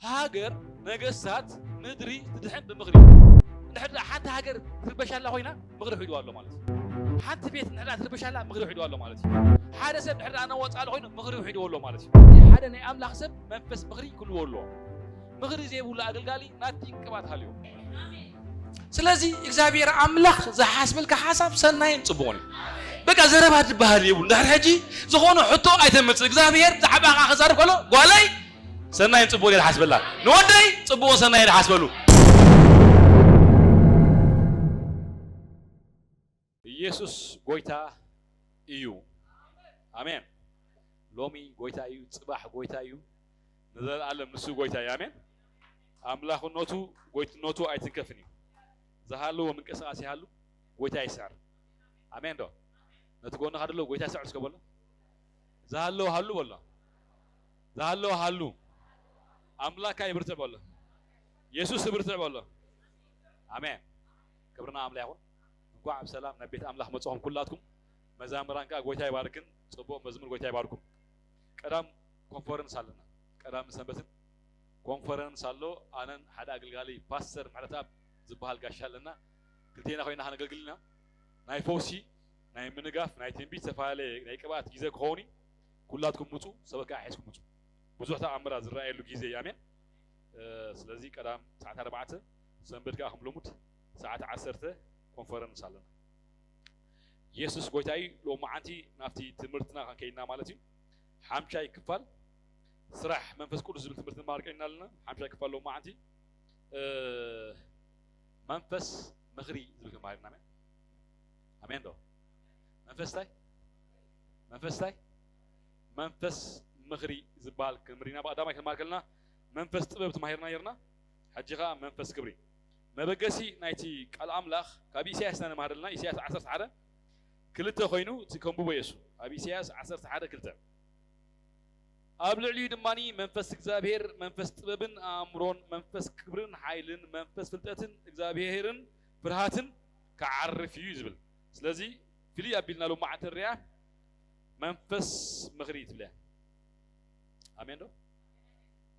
ሃገር፣ ነገስታት፣ ምድሪ ትድሕን ብምኽሪ። እንድሕር ደኣ ሓንቲ ሃገር ትርበሻላ ኮይና ምኽሪ ሒዱ ኣሎ ማለት እዩ። ሓንቲ ቤት እንድሕር ደኣ ትርበሻላ ምኽሪ ሒዱ ኣሎ ማለት እዩ። ሓደ ሰብ እንድሕር ደኣ ነወጻሉ ኮይኑ ምኽሪ ሒዱ ኣሎ ማለት እዩ። ሓደ ናይ ኣምላኽ ሰብ መንፈስ ምኽሪ ክልዎ ኣለዎ። ምኽሪ ዘይብሉ ኣገልጋሊ ናቲንግ ቅባት ሃልዮ። ስለዚ እግዚኣብሔር ኣምላኽ ዝሓስበልካ ሓሳብ ሰናይን ጽቡቕን እዩ። በቃ ዘረባ ዝበሃል የብሉ። እንድሕር ሕጂ ዝኾነ ሕቶ ኣይተምጽእ። እግዚኣብሔር ዛዕባኻ ክዛረብ ከሎ ጓለይ ሰናይን ጽቡቕን እየ ዝሓስበላ። ንወደይ ጽቡቕን ሰናይን እየ ዝሓስበሉ። ኢየሱስ ጎይታ እዩ። ኣሜን። ሎሚ ጎይታ እዩ፣ ጽባሕ ጎይታ እዩ፣ ንዘለኣለም ንሱ ጎይታ እዩ። ኣሜን። ኣምላኽነቱ ጎይትነቱ ኣይትንከፍን እዩ። ዝሃለዎ ምንቅስቃስ ይሃሉ፣ ጎይታ ይስዕር። ኣሜን ዶ? ነቲ ጎንኻ ደሎ ጎይታ ይስዕር እስከ በሎ። ዝሃለዎ ሃሉ በሎ። ዝሃለዎ ሃሉ። ኣምላካ ይብርትዕ በሎ። የሱስ ይብርትዕ በሎ። ኣሜን። ክብርና ኣምላኽ ይኹን። እንኳዕ ብሰላም ናብ ቤት ኣምላኽ መጻኹም ኩላትኩም። መዛምራን ከኣ ጎይታ ይባርክን ጽቡቕ መዝሙር ጎይታ ይባርኩም። ቀዳም ኮንፈረንስ ኣለና። ቀዳም ሰንበትን ኮንፈረንስ ኣሎ። ኣነን ሓደ ኣገልጋሊ ፓስተር ምሕረተኣብ ዝበሃል ጋሻ ኣለና። ክልቴና ኮይና ከነገልግል ኢና። ናይ ፈውሲ፣ ናይ ምንጋፍ፣ ናይ ትንቢት ዝተፈላለየ ናይ ቅብኣት ግዜ ክኸውን እዩ። ኩላትኩም ምጹ፣ ሰበካ ሒዝኩም ምጹ። ብዙሕ ተኣምራት ዝረኣየሉ ግዜ እዩ። ኣሜን። እ፣ ስለዚ ቀዳም ሰዓት ኣርባዕተ፣ ሰንበት ከኣ ከም ልሙድ ሰዓት ዓሰርተ ኮንፈረንስ ኣለና። የሱስ ጎይታ እዩ። ሎማዓንቲ ናብቲ ትምህርትና ከይና ማለት እዩ። ሓምሻይ ክፋል ስራሕ መንፈስ ቅዱስ ዝብል ትምህርቲ ንማሃር ቀኒና ኣለና። ሓምሻይ ክፋል ሎማዓንቲ፣ እ፣ መንፈስ ምኽሪ ዝብል ክንማሃር ኢና። ኣሜን። ኣሜን ዶ? መንፈስ እንታይ? መንፈስ እንታይ? መንፈስ ምኽሪ ዝበሃል ክንምር ኢና። ብቐዳማይ ክንማሃር ከለና መንፈስ ጥበብ ተማሂርና ነርና። ሕጂ ኸኣ መንፈስ ክብሪ። መበገሲ ናይቲ ቃል ኣምላኽ ካብ ኢሳያስ ኢና ንማሃር ዘለና። ኢሳያስ ዓሰርተ ሓደ ክልተ ኮይኑ እቲ ከንብቦ እየ እሱ። ኣብ ኢሳያስ ዓሰርተ ሓደ ክልተ። ኣብ ልዕሊኡ ድማ መንፈስ እግዚኣብሔር፣ መንፈስ ጥበብን ኣእምሮን፣ መንፈስ ክብርን ሓይልን፣ መንፈስ ፍልጠትን እግዚኣብሔርን ፍርሃትን ክዓርፍ እዩ ዝብል። ስለዚ ፍልይ ኣቢልና ሎማዓንቲ ንሪኣ መንፈስ ምኽሪ ትብለያ። ኣሜን ዶ?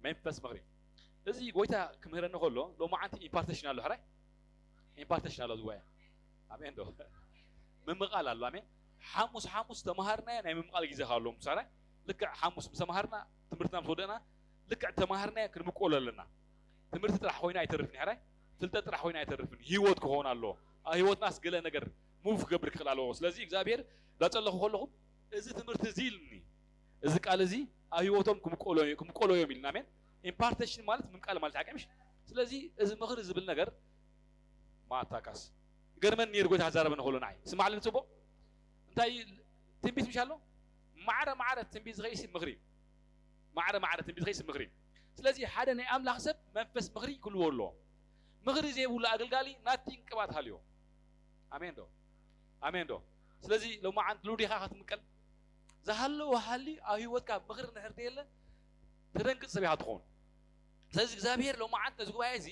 መንፈስ ምኽሪ። እዚ ጎይታ ክምህረኒ ከሎ ሎማዓንቲ ኢምፓርቴሽን ኣሎ፣ ሕራይ? ኢምፓርቴሽን ኣሎ ዝወያ። ኣሜን ዶ? ምምቓል ኣሎ። ኣሜን። ሓሙስ ሓሙስ ተማሃርናዮ ናይ ምምቓል ግዜ ከ ኣሎ ምሳና። ልክዕ ሓሙስ ምስ ተማሃርና ትምህርትና ምስ ወደእና ልክዕ ተማሃርናዮ ክንምቀሎ ኣለና። ትምህርቲ ጥራሕ ኮይኑ ኣይተርፍን፣ ሕራይ? ፍልጠት ጥራሕ ኮይኑ ኣይተርፍን። ህይወት ክኸውን ኣለዎ። ኣብ ህይወትናስ ገለ ነገር ሙቭ ክገብር ክኽእል ኣለዎ። ስለዚ እግዚኣብሔር ዳጸለኹ ከለኹ እዚ ትምህርቲ እዚ ኢልኒ፣ እዚ ቃል እዚ ኣብ ህይወቶም ክምቀሎ፣ ክምቀሎ እዮም ኢልና። ኣሜን። ኢምፓርቴሽን ማለት ምምቃል ማለት ሓቂ ምሽ? ስለዚ እዚ ምኽሪ ዝብል ነገር ማታካስ ገርመን ነይሩ ጎይታ ክዛረበ ንኽእሎ ንዓይ ስማዕ ኣለኒ ጽቡቕ። እንታይ ትንቢት ምሽ ኣሎ? ማዕረ ማዕረ ትንቢት ዝኸይሲ ምኽሪ። ማዕረ ማዕረ ትንቢት ዝኸይሲ ምኽሪ። ስለዚ ሓደ ናይ ኣምላኽ ሰብ መንፈስ ምኽሪ ክልዎ ኣለዎ። ምኽሪ ዘይብሉ ኣገልጋሊ ናቲንግ ቅባት ሃልዮ። ኣሜን ዶ? ኣሜን ዶ? ስለዚ ሎማዓንቲ ሉዲኻ ክትምቀል ዝሃለወ ሃሊ ኣብ ህይወትካ ምኽሪ ንድሕር ደየለ ተደንግጽ ሰብ ኢኻ ትኸውን። ስለዚ እግዚኣብሔር ሎማዓንቲ ነዚ ጉባኤ እዚ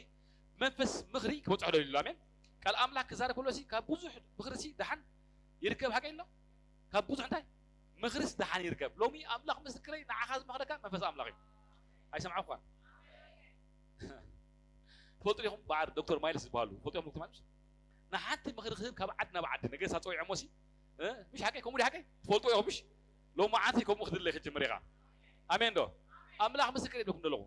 መንፈስ ምኽሪ ክበጽሖ ደልዩ ኣሎ። ኣሜን። ቃል ኣምላኽ ክዛረብ ከሎ ሲ ካብ ብዙሕ ምኽሪ ሲ ደሓን ይርከብ ሓቂ ኣሎ። ካብ ብዙሕ እንታይ ምኽርስ ደሓን ይርከብ። ሎሚ ኣምላኽ ምስክረይ ንዓኻ ዝመኽረካ መንፈስ ኣምላኽ እዩ። ኣይሰምዓኳን። ትፈልጡ ዲኹም? በዓል ዶክተር ማይልስ ዝበሃሉ ትፈልጡ ዲኹም? ዶክተር ማይልስ ንሓንቲ ምኽሪ ክህብ ካብ ዓዲ ናብ ዓዲ ነገስታት ጸዊዖሞ ሲ፣ እ፣ ምሽ ሓቀይ ከምኡ ዲ ሓቀይ ትፈልጡ ኢኹም ምሽ? ሎማዓንቲ ከምኡ ክድለ ክጅምር ኢኻ። ኣሜን ዶ? ኣምላኽ ምስክር ይብለኩም ዘለኹ።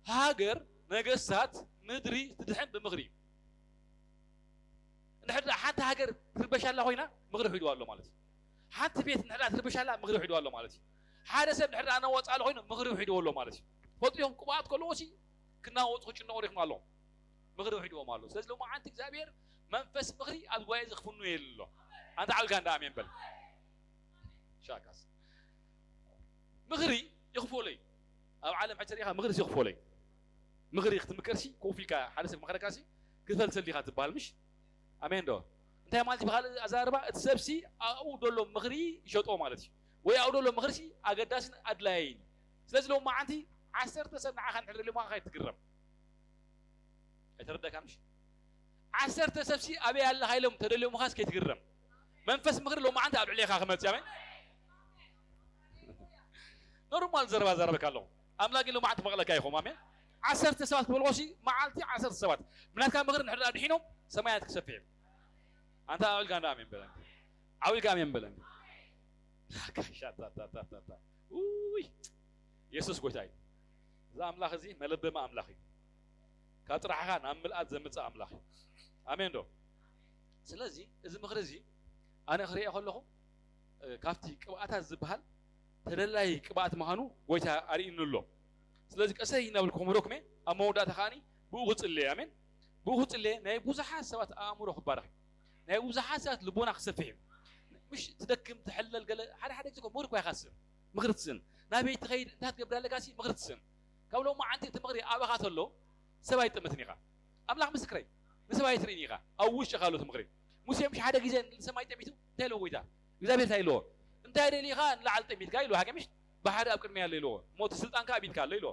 ሃገር፣ ነገስታት፣ ምድሪ ትድሕን ብምኽሪ እዩ። እንድሕር ደኣ ሓንቲ ሃገር ትርበሻላ ኮይና ምኽሪ ሒዱ ኣሎ ማለት እዩ። ሓንቲ ቤት እንድሕር ደኣ ትርበሻላ ምኽሪ ሒዱ ኣሎ ማለት እዩ። ሓደ ሰብ እንድሕር ደኣ ነወጻሉ ኮይኑ ምኽሪ ሒዱ ኣሎ ማለት እዩ። ትፈልጡ ዲኹም? ቅብኣት ከለዎ ሲ ክናወጹ ክጭነቑ ዲኹም ኣለዎም። ምኽሪ ሒድዎም ኣሎ። ስለዚ ሎማዓንቲ እግዚኣብሔር መንፈስ ምኽሪ ኣብ ጉባኤ እዚ ክፍኑ የለ ኣሎ። ኣንታ ዓብልካ እንዳ ኣሜን በል። ሻካስ ምኽሪ ይኽፈሎ እዩ። ኣብ ዓለም ሕጂ ሪኢኻ ምኽሪ ይኽፈሎ እዩ። ምኽሪ ክትምከር ሲ ኮፍ ኢልካ ሓደ ሰብ ክመኽረካ ሲ ክፈል ሰሊኻ ትበሃል ምሽ? ኣሜን ዶ? እንታይ ማለት እዩ? ብኻልእ ኣዘራርባ እቲ ሰብ ሲ ኣብኡ ዘሎ ምኽሪ ይሸጦ ማለት እዩ። ወይ ኣብኡ ዘሎ ምኽሪ ሲ ኣገዳስን ኣድላይን እዩ። ስለዚ ሎማዓንቲ ዓሰርተ ሰብ ንዓኻ እንድሕር ደልዮምኻ ከይትግረም። ኣይተረዳእካን ምሽ? ዓሰርተ ሰብ ሲ ኣበይ ኣለኻ ኢሎም ተደልዮምኻስ ከይትግረም። መንፈስ ምኽሪ ሎማዓንቲ ኣብ ልዕሌኻ ክመጽእ። ኣሜን። ኖርማል ዘረባ ዘረበካ ኣለኹ። ኣምላኽ ግን ሎማዓንቲ ክመቕለካ ኢኹም። ኣሜን። ዓሰርተ ሰባት ክበልዎ ሲ መዓልቲ ዓሰርተ ሰባት ብናትካ ምኽሪ እንድሕር ድኣ ድሒኖም ሰማያት ክሰፍሕ እዩ። ኣንታ ዓው ኢልካ እንዳ ኣሜን በለኒ። ዓው ኢልካ ኣሜን በለኒ። ሻታታታታታ። ውይ፣ የሱስ ጎይታ እዩ። እዚ ኣምላኽ እዚ መለበሚ ኣምላኽ እዩ። ካብ ጥራሕኻ ናብ ምልኣት ዘምጽእ ኣምላኽ እዩ። ኣሜን ዶ? ስለዚ እዚ ምኽሪ እዚ ኣነ ክርእዮ ከለኹ፣ እ፣ ካብቲ ቅብኣታት ዝበሃል ተደላይ ቅብኣት ምዃኑ ጎይታ ኣርእዩኒ ኣሎ። ስለዚ ቀሰይ እናበልኩ ክምህረኩም እየ። ኣብ መወዳእታ ከኣኒ ብኡ ክጽልየ፣ ኣሜን። ብኡ ክጽልየ ናይ ብዙሓት ሰባት ኣእምሮ ክባረኽ እዩ። ናይ ብዙሓት ሰባት ልቦና ክሰፍሕ እዩ። ምሽ ትደክም፣ ትሕለል፣ ገለ ሓደ ሓደ ግዜ እኮ ምኽሪ እኮ ኢኻ ትስእን። ምኽሪ ትስእን። ናበይ ትኸይድ፣ እንታይ ትገብር ኣለካ ሲ ምኽሪ ትስእን። ካብ ሎማዓንቲ እቲ ምኽሪ ኣባኻ ተሎ ሰብ ኣይጥምትን ኢኻ። ኣምላኽ ምስክረይ፣ ንሰብ ኣይትርእን ኢኻ። ኣብ ውሽጢ ኣሎ እቲ ምኽሪ። ሙሴ ምሽ ሓደ ግዜ ንሰማይ ጠሚቱ እንታይ ኢልዎ ጎይታ? እግዚኣብሔር እንታይ ኢልዎ? እንታይ ደሊኻ ንላዕሊ ጠሚትካ ኢልዎ። ሓቂ ምሽ? ባሕሪ ኣብ ቅድሚ ኣሎ ኢልዎ። እሞ እቲ ስልጣንካ ኣብ ኢድካ ኣሎ ኢልዎ።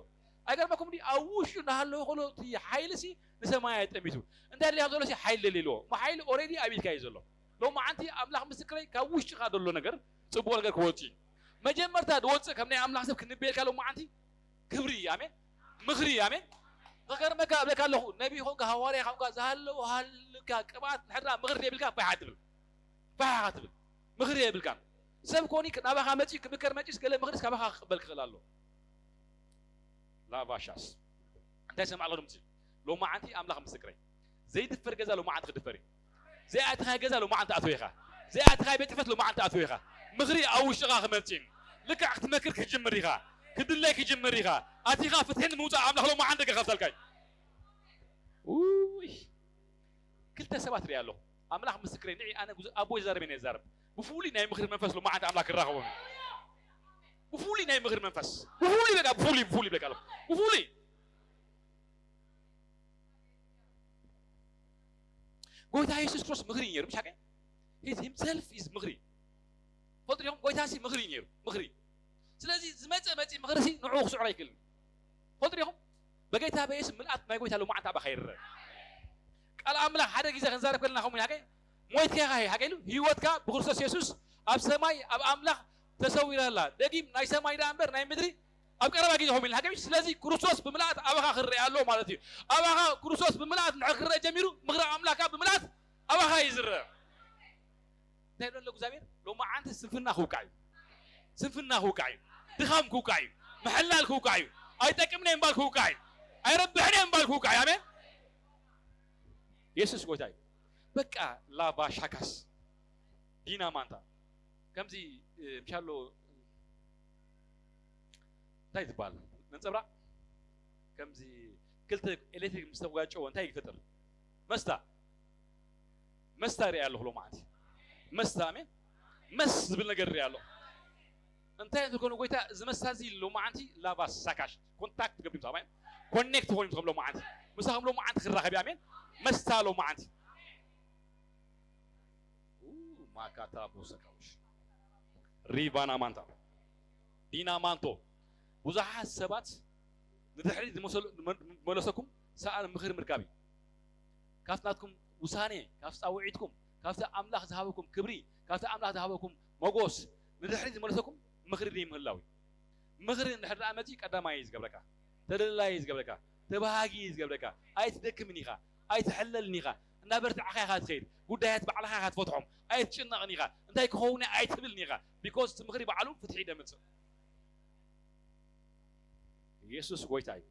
ኣይገርመኩም ድዩ? ኣብ ውሽጡ እናሃለወ ከሎ እቲ ሓይሊ ሲ ንሰማይ ጠሚቱ። እንታይ ደሊኻ ዘሎ ሲ ሓይሊ ደሊ ኢልዎ። እሞ ሓይሊ ኦሬዲ ኣብ ኢድካ እዩ ዘሎ። ሎማዓንቲ ኣምላኽ ምስክረይ ካብ ውሽጥኻ ዘሎ ነገር ጽቡቕ ነገር ክወጽእ እዩ። መጀመርታ ዝወጽእ ከም ናይ ኣምላኽ ሰብ ክንበየልካ ሎማዓንቲ ክብሪ እዩ። ኣሜን። ምኽሪ እዩ። ኣሜን። ክገርመካ እብለካ ኣለኹ፣ ነቢ ኾንካ፣ ሃዋርያ ኾንካ፣ ዝሃለወ ሃልካ ቅብኣት እንድሕር ደኣ ምኽሪ ዘይብልካ ፋሕ ትብል። ፋሕ ኢኻ ትብል። ምኽሪ የብልካን። ሰብ ኮኒ ናባኻ መጺኡ ክምከር መጺኡስ ገለ ምኽሪስ ካባኻ ክቕበል ክኽእል ኣሎ። ላቫሻስ። እንታይ ሰማዕ ኣለኹ ድምጺ? ሎማዓንቲ ኣምላኽ ምስክረይ። ዘይድፈር ገዛ ሎማዓንቲ ክድፈር እዩ። ዘይኣተኻዮ ገዛ ሎማዓንቲ ኣትወ ኢኻ። ዘይኣተኻዮ ቤት ጽሕፈት ሎማዓንቲ ኣትወ ኢኻ። ምኽሪ ኣብ ውሽጥኻ ክመጽእ እዩ። ልክዕ ክትመክር ክትጅምር ኢኻ። ክትድለይ ክትጅምር ኢኻ። ኣቲኻ ፍትሒ ንምውጻእ ኣምላኽ ሎማዓንቲ ደገ ከፍተልካ እዩ። ውይ። ክልተ ሰባት ሪኣ ኣለኹ። ኣምላኽ ምስክረይ፣ ንዒ ኣነ ጉዝ-፣ ኣቦይ ዝዛረብ እየ ዝዛረብ። ብፍሉይ ናይ ምኽሪ መንፈስ ሎማዓንቲ ኣምላኽ ክራኸቦም እዩ። ብፍሉይ ናይ ምኽሪ መንፈስ። ብፍሉይ በቃ፣ ብፍሉይ፣ ብፍሉይ በቃ ኣለኹ። ብፍሉይ። ጎይታ የሱስ ክርስቶስ ምኽሪ እዩ ነይሩ፣ ምሽ ሓቀ? He himself is ምኽሪ። ፈልጡ ዲኹም? ጎይታ ሲ ምኽሪ እዩ ነይሩ፣ ምኽሪ። ስለዚ ዝመጸ መጺ ምኽሪ ሲ ንዕኡ ክስዕሮ ኣይክእልን። ፈልጡ ዲኹም? በጌታ በየሱስ ምልኣት ናይ ጎይታ ሎማዓንቲ ኣባኻ ይረአ። ቃል ኣምላኽ ሓደ ግዜ ክንዛረብ ከለና ከምኡ ኢና፣ ሓቀ? ሞይትካ ኢኻ፣ ሓቀ ኢሉ፣ ህይወትካ ብክርስቶስ የሱስ ኣብ ሰማይ ኣብ ኣምላኽ ተሰዊራ ኣላ። ደጊም ናይ ሰማይ ደኣ እምበር ናይ ምድሪ ኣብ ቀረባ ግዜ ከምኡ ኢልና፣ ሓቀ? ስለዚ ክርስቶስ ብምልኣት ኣባኻ ክረአ ኣሎ ማለት እዩ። ኣባኻ ክርስቶስ ብምልኣት እንድሕር ክረአ ጀሚሩ፣ ምኽሪ ኣምላኽ ከኣ ብምልኣት ኣባኻ እዩ ዝረአ። እንታይ ይብሎ ኣሎ እግዚኣብሔር? ሎማዓንቲ ስንፍና ክውቃዕ እዩ። ስንፍና ክውቃዕ እዩ። ድኻም ክውቃዕ እዩ። ምሕላል ክውቃዕ እዩ። ኣይጠቅምን እየ ምባል ክውቃዕ እዩ። ኣይረብሕን እየ ምባል ክውቃዕ እዩ። ኣሜን። የሱስ ጎይታ እዩ። በቃ ላቫ ሻካስ ዲና ማንታ ከምዚ፣ እ፣ ምሻሎ እንታይ ዝበሃል መንጸብራቕ ከምዚ ክልተ ኤሌክትሪክ ምስ ተጋጨወ እንታይ ይፈጥር? መስታ መስታ ሪኣ ኣለኹ ሎማዓንቲ። መስታ፣ ኣሜን። መስ ዝብል ነገር ሪኣ ኣለኹ። እንታይ እንትኮኑ ጎይታ፣ እዚ መስታ እዚ ሎማዓንቲ ላቫ ሳካሽ ኮንታክት ገብሪም፣ ኣሜን። ኮኔክት ኮይኑ ከም ሎማዓንቲ። ምሳኹም ሎማዓንቲ ክራኸብ፣ ኣሜን። መስታ ሎማዓንቲ። ኡ፣ ማካታ ቦሰካውሽ። ሪቫና ማንታ። ዲና ማንቶ። ብዙሓት ሰባት ንድሕሪት ዝመሰሉ-፣ ዝመለሰኩም ሰኣን ምኽሪ ምርካብ እዩ። ካብቲ ናትኩም ውሳኔ፣ ካብቲ ጻውዒትኩም፣ ካብቲ ኣምላኽ ዝሃበኩም ክብሪ፣ ካብቲ ኣምላኽ ዝሃበኩም መጎስ ንድሕሪት ዝመለሰኩም ምኽሪ ዘይምህላው እዩ። ምኽሪ እንድሕር ደኣ መጺኡ ቀዳማይ እዩ ዝገብረካ፣ ተደላላይ እዩ ዝገብረካ፣ ተባሃጊ እዩ ዝገብረካ። ኣይትደክምን ኢኻ፣ ኣይትሕለልን ኢኻ። እናበርትዕኻ ኢኻ ትኸይድ። ጉዳያት ባዕልኻ ኢኻ ትፈትሖም። ኣይትጭነቕን ኢኻ። እንታይ ክኸውን እየ ኣይትብልን ኢኻ። ቢኮዝ እቲ ምኽሪ ባዕሉ ፍትሒ ደምጽእ። የሱስ ጎይታ እዩ።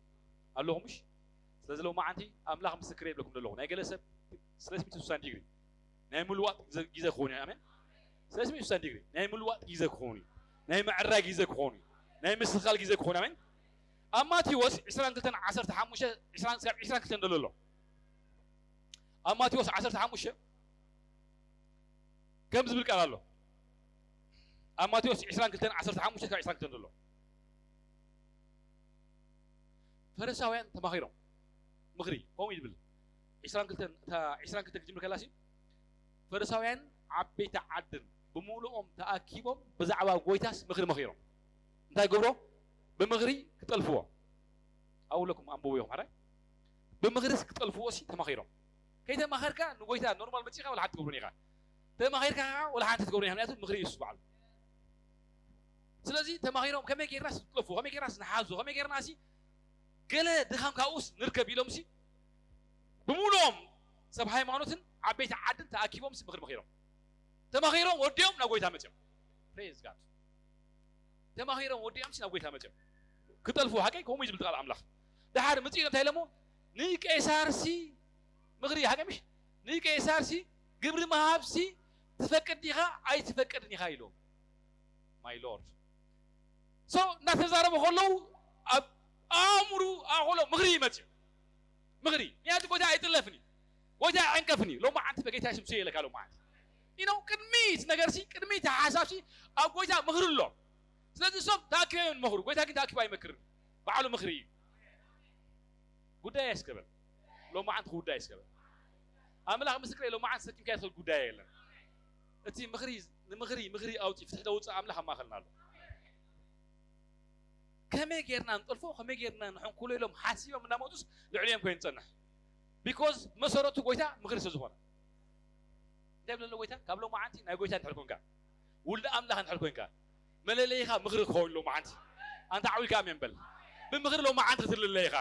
ኣለኹም ምሽ? ስለዚ ሎማዓንቲ ኣምላኽ ምስክር የብለኩም ዘለኹ። ናይ ገለ ሰብ ስለ ስሚት ስሳን ዲግሪ ናይ ምልዋጥ ግዘ፣ ግዘ ክኸውን እዩ። ኣሜን። ስለ ስሚት ስሳን ዲግሪ ናይ ምልዋጥ ግዘ ክኸውን እዩ። ናይ ምዕራይ ግዘ ክኸውን እዩ። ናይ ምስኻል ግዘ ክኸውን። ኣሜን። ኣብ ማቴዎስ ዕስራን ክልተን ዓሰርተ ሓሙሽተ፣ ዕስራን፣ ክሳብ ዕስራን ክልተን ዘሎ ኣሎ። ኣብ ማቴዎስ ዓሰርተ ሓሙሽተ ከም ዝብል ቃል ኣሎ። ኣብ ማቴዎስ ዕስራን ክልተን ዓሰርተ ሓሙሽተ ክሳብ ዕስራን ክልተን ዘሎ። ፈሪሳውያን ተማኺሮም ምኽሪ ከምኡ ይብል። ዕስራን ክልተን፣ እታ ዕስራን ክልተን ክትጅምር ከላሲ፣ ፈሪሳውያን ዓበይቲ ዓድን ብምሉኦም ተኣኪቦም ብዛዕባ ጎይታስ ምኽሪ መኺሮም። እንታይ ገብሮ? ብምኽሪ ክጠልፍዎ። ኣውለኩም ኣንብቡ ኢኹም፣ ሓራይ? ብምኽርስ ክጠልፍዎ ሲ ተማኺሮም። ከይተማኸርካ ንጎይታ ኖርማል መጺኻ ወላ ሓንቲ ትገብሩን ኢኻ። ተማኺርካ ወላ ሓንቲ ትገብሩን ኢኻ። ምኽንያቱ ምኽሪ ኢየሱስ በዓሉ። ስለዚ ተማኺሮም ከመይ ጌርናስ ንጥለፎ፣ ከመይ ጌርናስ ንሓዞ፣ ከመይ ጌርናሲ ገለ ድኻም ካብኡስ ንርከብ ኢሎም ሲ ብምሉኦም ሰብ ሃይማኖትን ዓበይቲ ዓድን ተኣኪቦም ሲ ምኽሪ መኺሮም ተማኺሮም ወዲኦም ናብ ጎይታ መፅኦም። Praise God። ተማኺሮም ወዲኦም ሲ ናብ ጎይታ መፅኦም። ክጠልፉ ሓቀይ ከምኡ እዩ ዝብል ቃል ኣምላኽ። ድሓር ምፅኡ ኢሎም እንታይ ኢሎሞ? ንቄሳር ሲ ምኽሪ ሓቀይ ምሽ ንቄሳር ሲ ግብሪ ምሃብ ሲ ትፈቅድ ዲኻ ኣይትፈቅድን ኢኻ ኢሎም። My Lord። So እናተዛረቡ ከለዉ ኣብ ኣእምሩ ኣኸሎ ምኽሪ ይመፅእ። ምኽሪ ምክንያቱ ጎይታ ኣይጥለፍኒ፣ ጎይታ ኣይዕንቀፍኒ። ሎማዓንቲ በጌታ ሽም ስየ ኢለካ ሎማዓንቲ ኢኖ ቅድሚት ነገር ሲ ቅድሚት ሓሳብ ሲ ኣብ ጎይታ ምኽሪ ኣሎ። ስለዚ እሶም ተኣኪቦም እዮም ዝመኽሩ፣ ጎይታ ግን ተኣኪቡ ኣይመክርን፣ ባዕሉ ምኽሪ እዩ። ጉዳይ ኣይስከበል ሎማዓንቲ ጉዳይ ኣይስከበል። ኣምላኽ ምስክረይ ሎማዓንቲ ሰኪምካ ይትኽእል ጉዳይ የለን። እቲ ምኽሪ ንምኽሪ ምኽሪ ኣውፂ ፍትሒ ተውፅእ ኣምላኽ ኣብ ማእኸልና ኣሎ። ከመይ ጌርና ንጠልፎ ከመይ ጌርና ንሐንኩሎ ኢሎም ሓሲቦም እናመጡስ ልዕሊኦም ኮይኑ ይፀንሕ። ቢኮዝ መሰረቱ ጎይታ ምኽሪ ስለ ዝኾነ እንታይ ብለሎ ጎይታ ካብ ሎማዓንቲ ናይ ጎይታ እንድሕር ኮንካ ውልዲ ኣምላኽ እንድሕር ኮንካ መለለይኻ ምኽሪ ክኸውን ሎማዓንቲ ኣንታ ዓዊልካ ኣሜን በል። ብምኽሪ ሎማዓንቲ ክትልለ ኢኻ።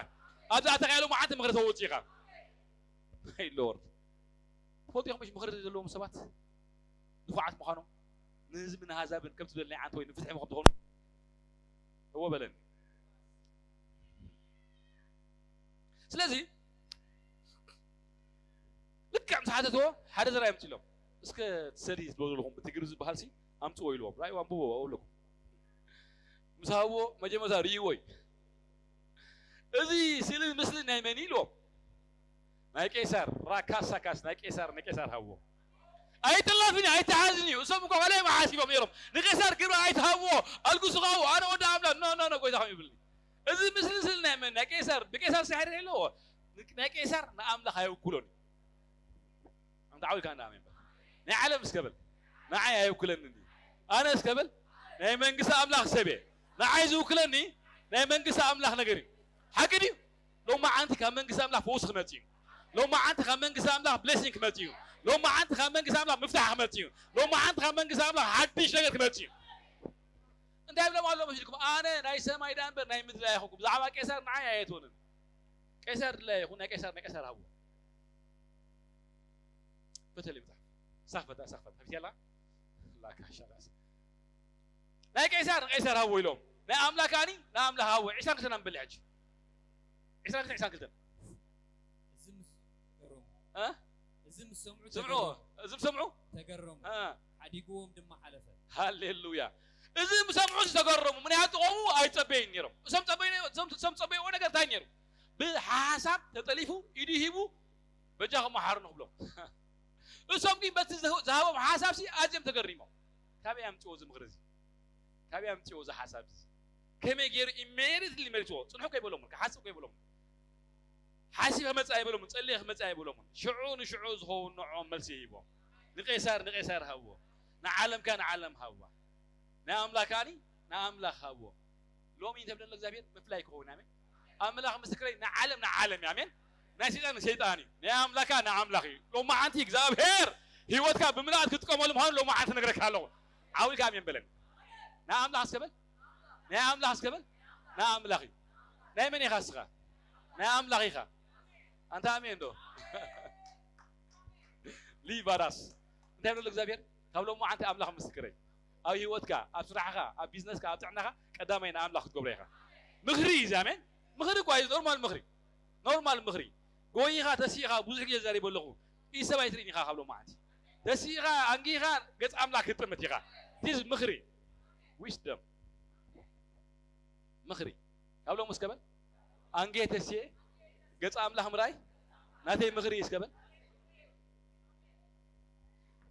ኣብዛ ኣተኻያ ሎማዓንቲ ምኽሪ ተወፅ ኢኻ። ሎርድ ትፈልጡ ኢኹም ምሽ ምኽሪ ዘለዎም ሰባት ንፉዓት ምዃኖም ንህዝቢ ንሃዛብን ከም ትብል ናይ ዓንተ ወይ ንፍትሒ ምኹም ትኾኑ እዎ በለኒ። ስለዚ ልክዕ ምስ ሓተትዎ ሓደ ዘራ የምፅሎም እስከ ትሰዲ ትብሎ ዘለኹም ብትግሪ ዝበሃል ሲ ኣምፅዎ ኢልዎም ራይ ኣንብቦ ኣለኩም ምስ ሃብዎ መጀመርታ ርእይዎ እዩ። እዚ ስእሊ ምስልን ናይ መን ኢልዎም ናይ ቄሳር ራካሳካስ ናይ ቄሳር ንቄሳር ሃብዎ። ኣይጥለፍን እዩ ኣይተሓዝን እዩ። እሶም እኮ ካልኦም ሓሲቦም ነይሮም ንቄሳር ግብሪ ኣይትሃብዎ ኣልግሱ ካብኡ ኣነ ወዲ ኣምላኽ ኖ ኖ ኖ ጎይታኹም ይብልኒ። እዚ ምስልን ስእልን ናይ መን ናይ ቄሳር ብቄሳር ሳሕሪ ኣለዎ። ናይ ቄሳር ንኣምላኽ ኣይውክሎን እዩ። ኣንታ ዓው ኢልካ እንዳ ኣሜን በል። ናይ ዓለም እስከ በል ንዓይ ኣይውክለንን እዩ። ኣነ እስከ በል ናይ መንግስቲ ኣምላኽ ሰብ እየ። ንዓይ ዝውክለኒ ናይ መንግስቲ ኣምላኽ ነገር እዩ። ሓቂ ድዩ? ሎማዓንቲ ካብ መንግስቲ ኣምላኽ ፈውሲ ክመጽእ እዩ። ሎማዓንቲ ካብ መንግስቲ ኣምላኽ ብሌሲንግ ክመጽእ እዩ። ሎማዓንቲ ካብ መንግስቲ ኣምላኽ ምፍታሕ ክመጽእ እዩ። ሎማዓንቲ ካብ መንግስቲ ኣምላኽ ሓድሽ ነገር ክመጽእ እዩ። እንታይ ይብሎም ኣሎ መሲልኩም? ኣነ ናይ ሰማይ ደኣ እምበር ናይ ምድሪ ኣይኹንኩ። ብዛዕባ ቄሳር ንዓይ ኣየትወንን። ቄሳር ድላይ ይኹን ናይ ቄሳር ናይ ቄሳር ሃብዎ። በተለይ መጽሓፍ ሳኽፈታ ሳኽፈታ ከፊት ያላ ላካ ሻላስ ናይ ቄሳር ንቄሳር ሃብዎ ኢሎም ናይ ኣምላክ ኣኒ ንኣምላክ ሃብዎ። ዒስራን ክልተን ኣንብሊ ሕጂ ዒስራን ክልተን ዒስራን ክልተን እዚ ምስ ገረሙ እ እዚ ምስ ሰምዑ ስምዑ ተገረሙ። እዚ ምስ ሰምዑ ተገረሙ። እ ሓዲግዎም ድማ ሓለፈ። ሃሌሉያ። እዚ ምስ ሰምዑ ዝተገረሙ ምክንያቱ ቆሙ ኣይጸበይን ነይሮም። እሶም ጸበይ እሶም ጸበይዎ ነገር እንታይ ነይሩ? ብሓሳብ ተጠሊፉ ኢዱ ሂቡ በጃኹም መሓሩኒ ክብሎም። እሶም ግን በቲ ዝሃቦም ሓሳብ ሲ ኣዝዮም ተገሪሞም። ካበይ ኣምፅዎ እዚ ምኽሪ እዚ? ካበይ ኣምፅዎ እዚ ሓሳብ እዚ? ከመይ ገይሩ ኢሜዲትሊ መሊስዎ? ፅንሑ ከይበሎምን ክሓስብ ከይበሎምን ሓሲብ ክመፅእ ኣይበሎምን ፀሊእ ክመፅእ ኣይበሎምን። ሽዑ ንሽዑ ዝኸውን ንዕኦም መልሲ ሂቦም። ንቄሳር ንቄሳር ሃብዎ፣ ንዓለምካ ንዓለም ሃብዋ፣ ናይ ኣምላክ ከዓኒ ንኣምላክ ሃብዎ። ሎሚ እንተ ብለሎ እግዚኣብሔር ምፍላይ ክኸውን ኣሜን። ኣምላኽ ምስክረይ ንዓለም ንዓለም እዩ ኣሜን። ናይ ሰይጣን ንሰይጣን እዩ፣ ናይ ኣምላካ ንኣምላኽ እዩ። ሎማዓንቲ እግዚኣብሔር ህይወትካ ብምልኣት ክትጥቀመሉ ምዃኑ ሎማዓንቲ ነግረካ ኣለኹ። ዓዊልካ ኣሜን በለኒ። ናይ ኣምላኽ እስከ በል፣ ናይ ኣምላኽ እስከ በል። ናይ ኣምላኽ እዩ። ናይ መን ኢኻ እስኻ? ናይ ኣምላኽ ኢኻ። ኣንታ ኣሜን ዶ? ሊባራስ እንታይ ብለሉ እግዚኣብሔር? ካብ ሎማዓንቲ ኣምላኽ ምስክረይ ኣብ ህይወትካ ኣብ ስራሕኻ ኣብ ቢዝነስካ ኣብ ጥዕናኻ ቀዳማይ ንኣምላኽ ክትገብሮ ኢኻ። ምኽሪ እዩ እዚ ኣሜን። ምኽሪ እኳ እዩ ኖርማል ምኽሪ ኖርማል ምኽሪ ጎይኻ ተሲኻ ብዙሕ ግዜ ዘሪበ ኣለኹ። ኢድ ሰብ ኣይትርእን ኢኻ ካብ ሎማዓንቲ ተሲኻ ኣንጊኻ ገጽ ኣምላኽ ክትጥምት ኢኻ። ቲዝ ምኽሪ ዊስደም ምኽሪ ካብ ሎም እስከ በል ኣንጌ ተስኤ ገጽ ኣምላኽ ምራይ ናተይ ምኽሪ እዩ እስከ በል።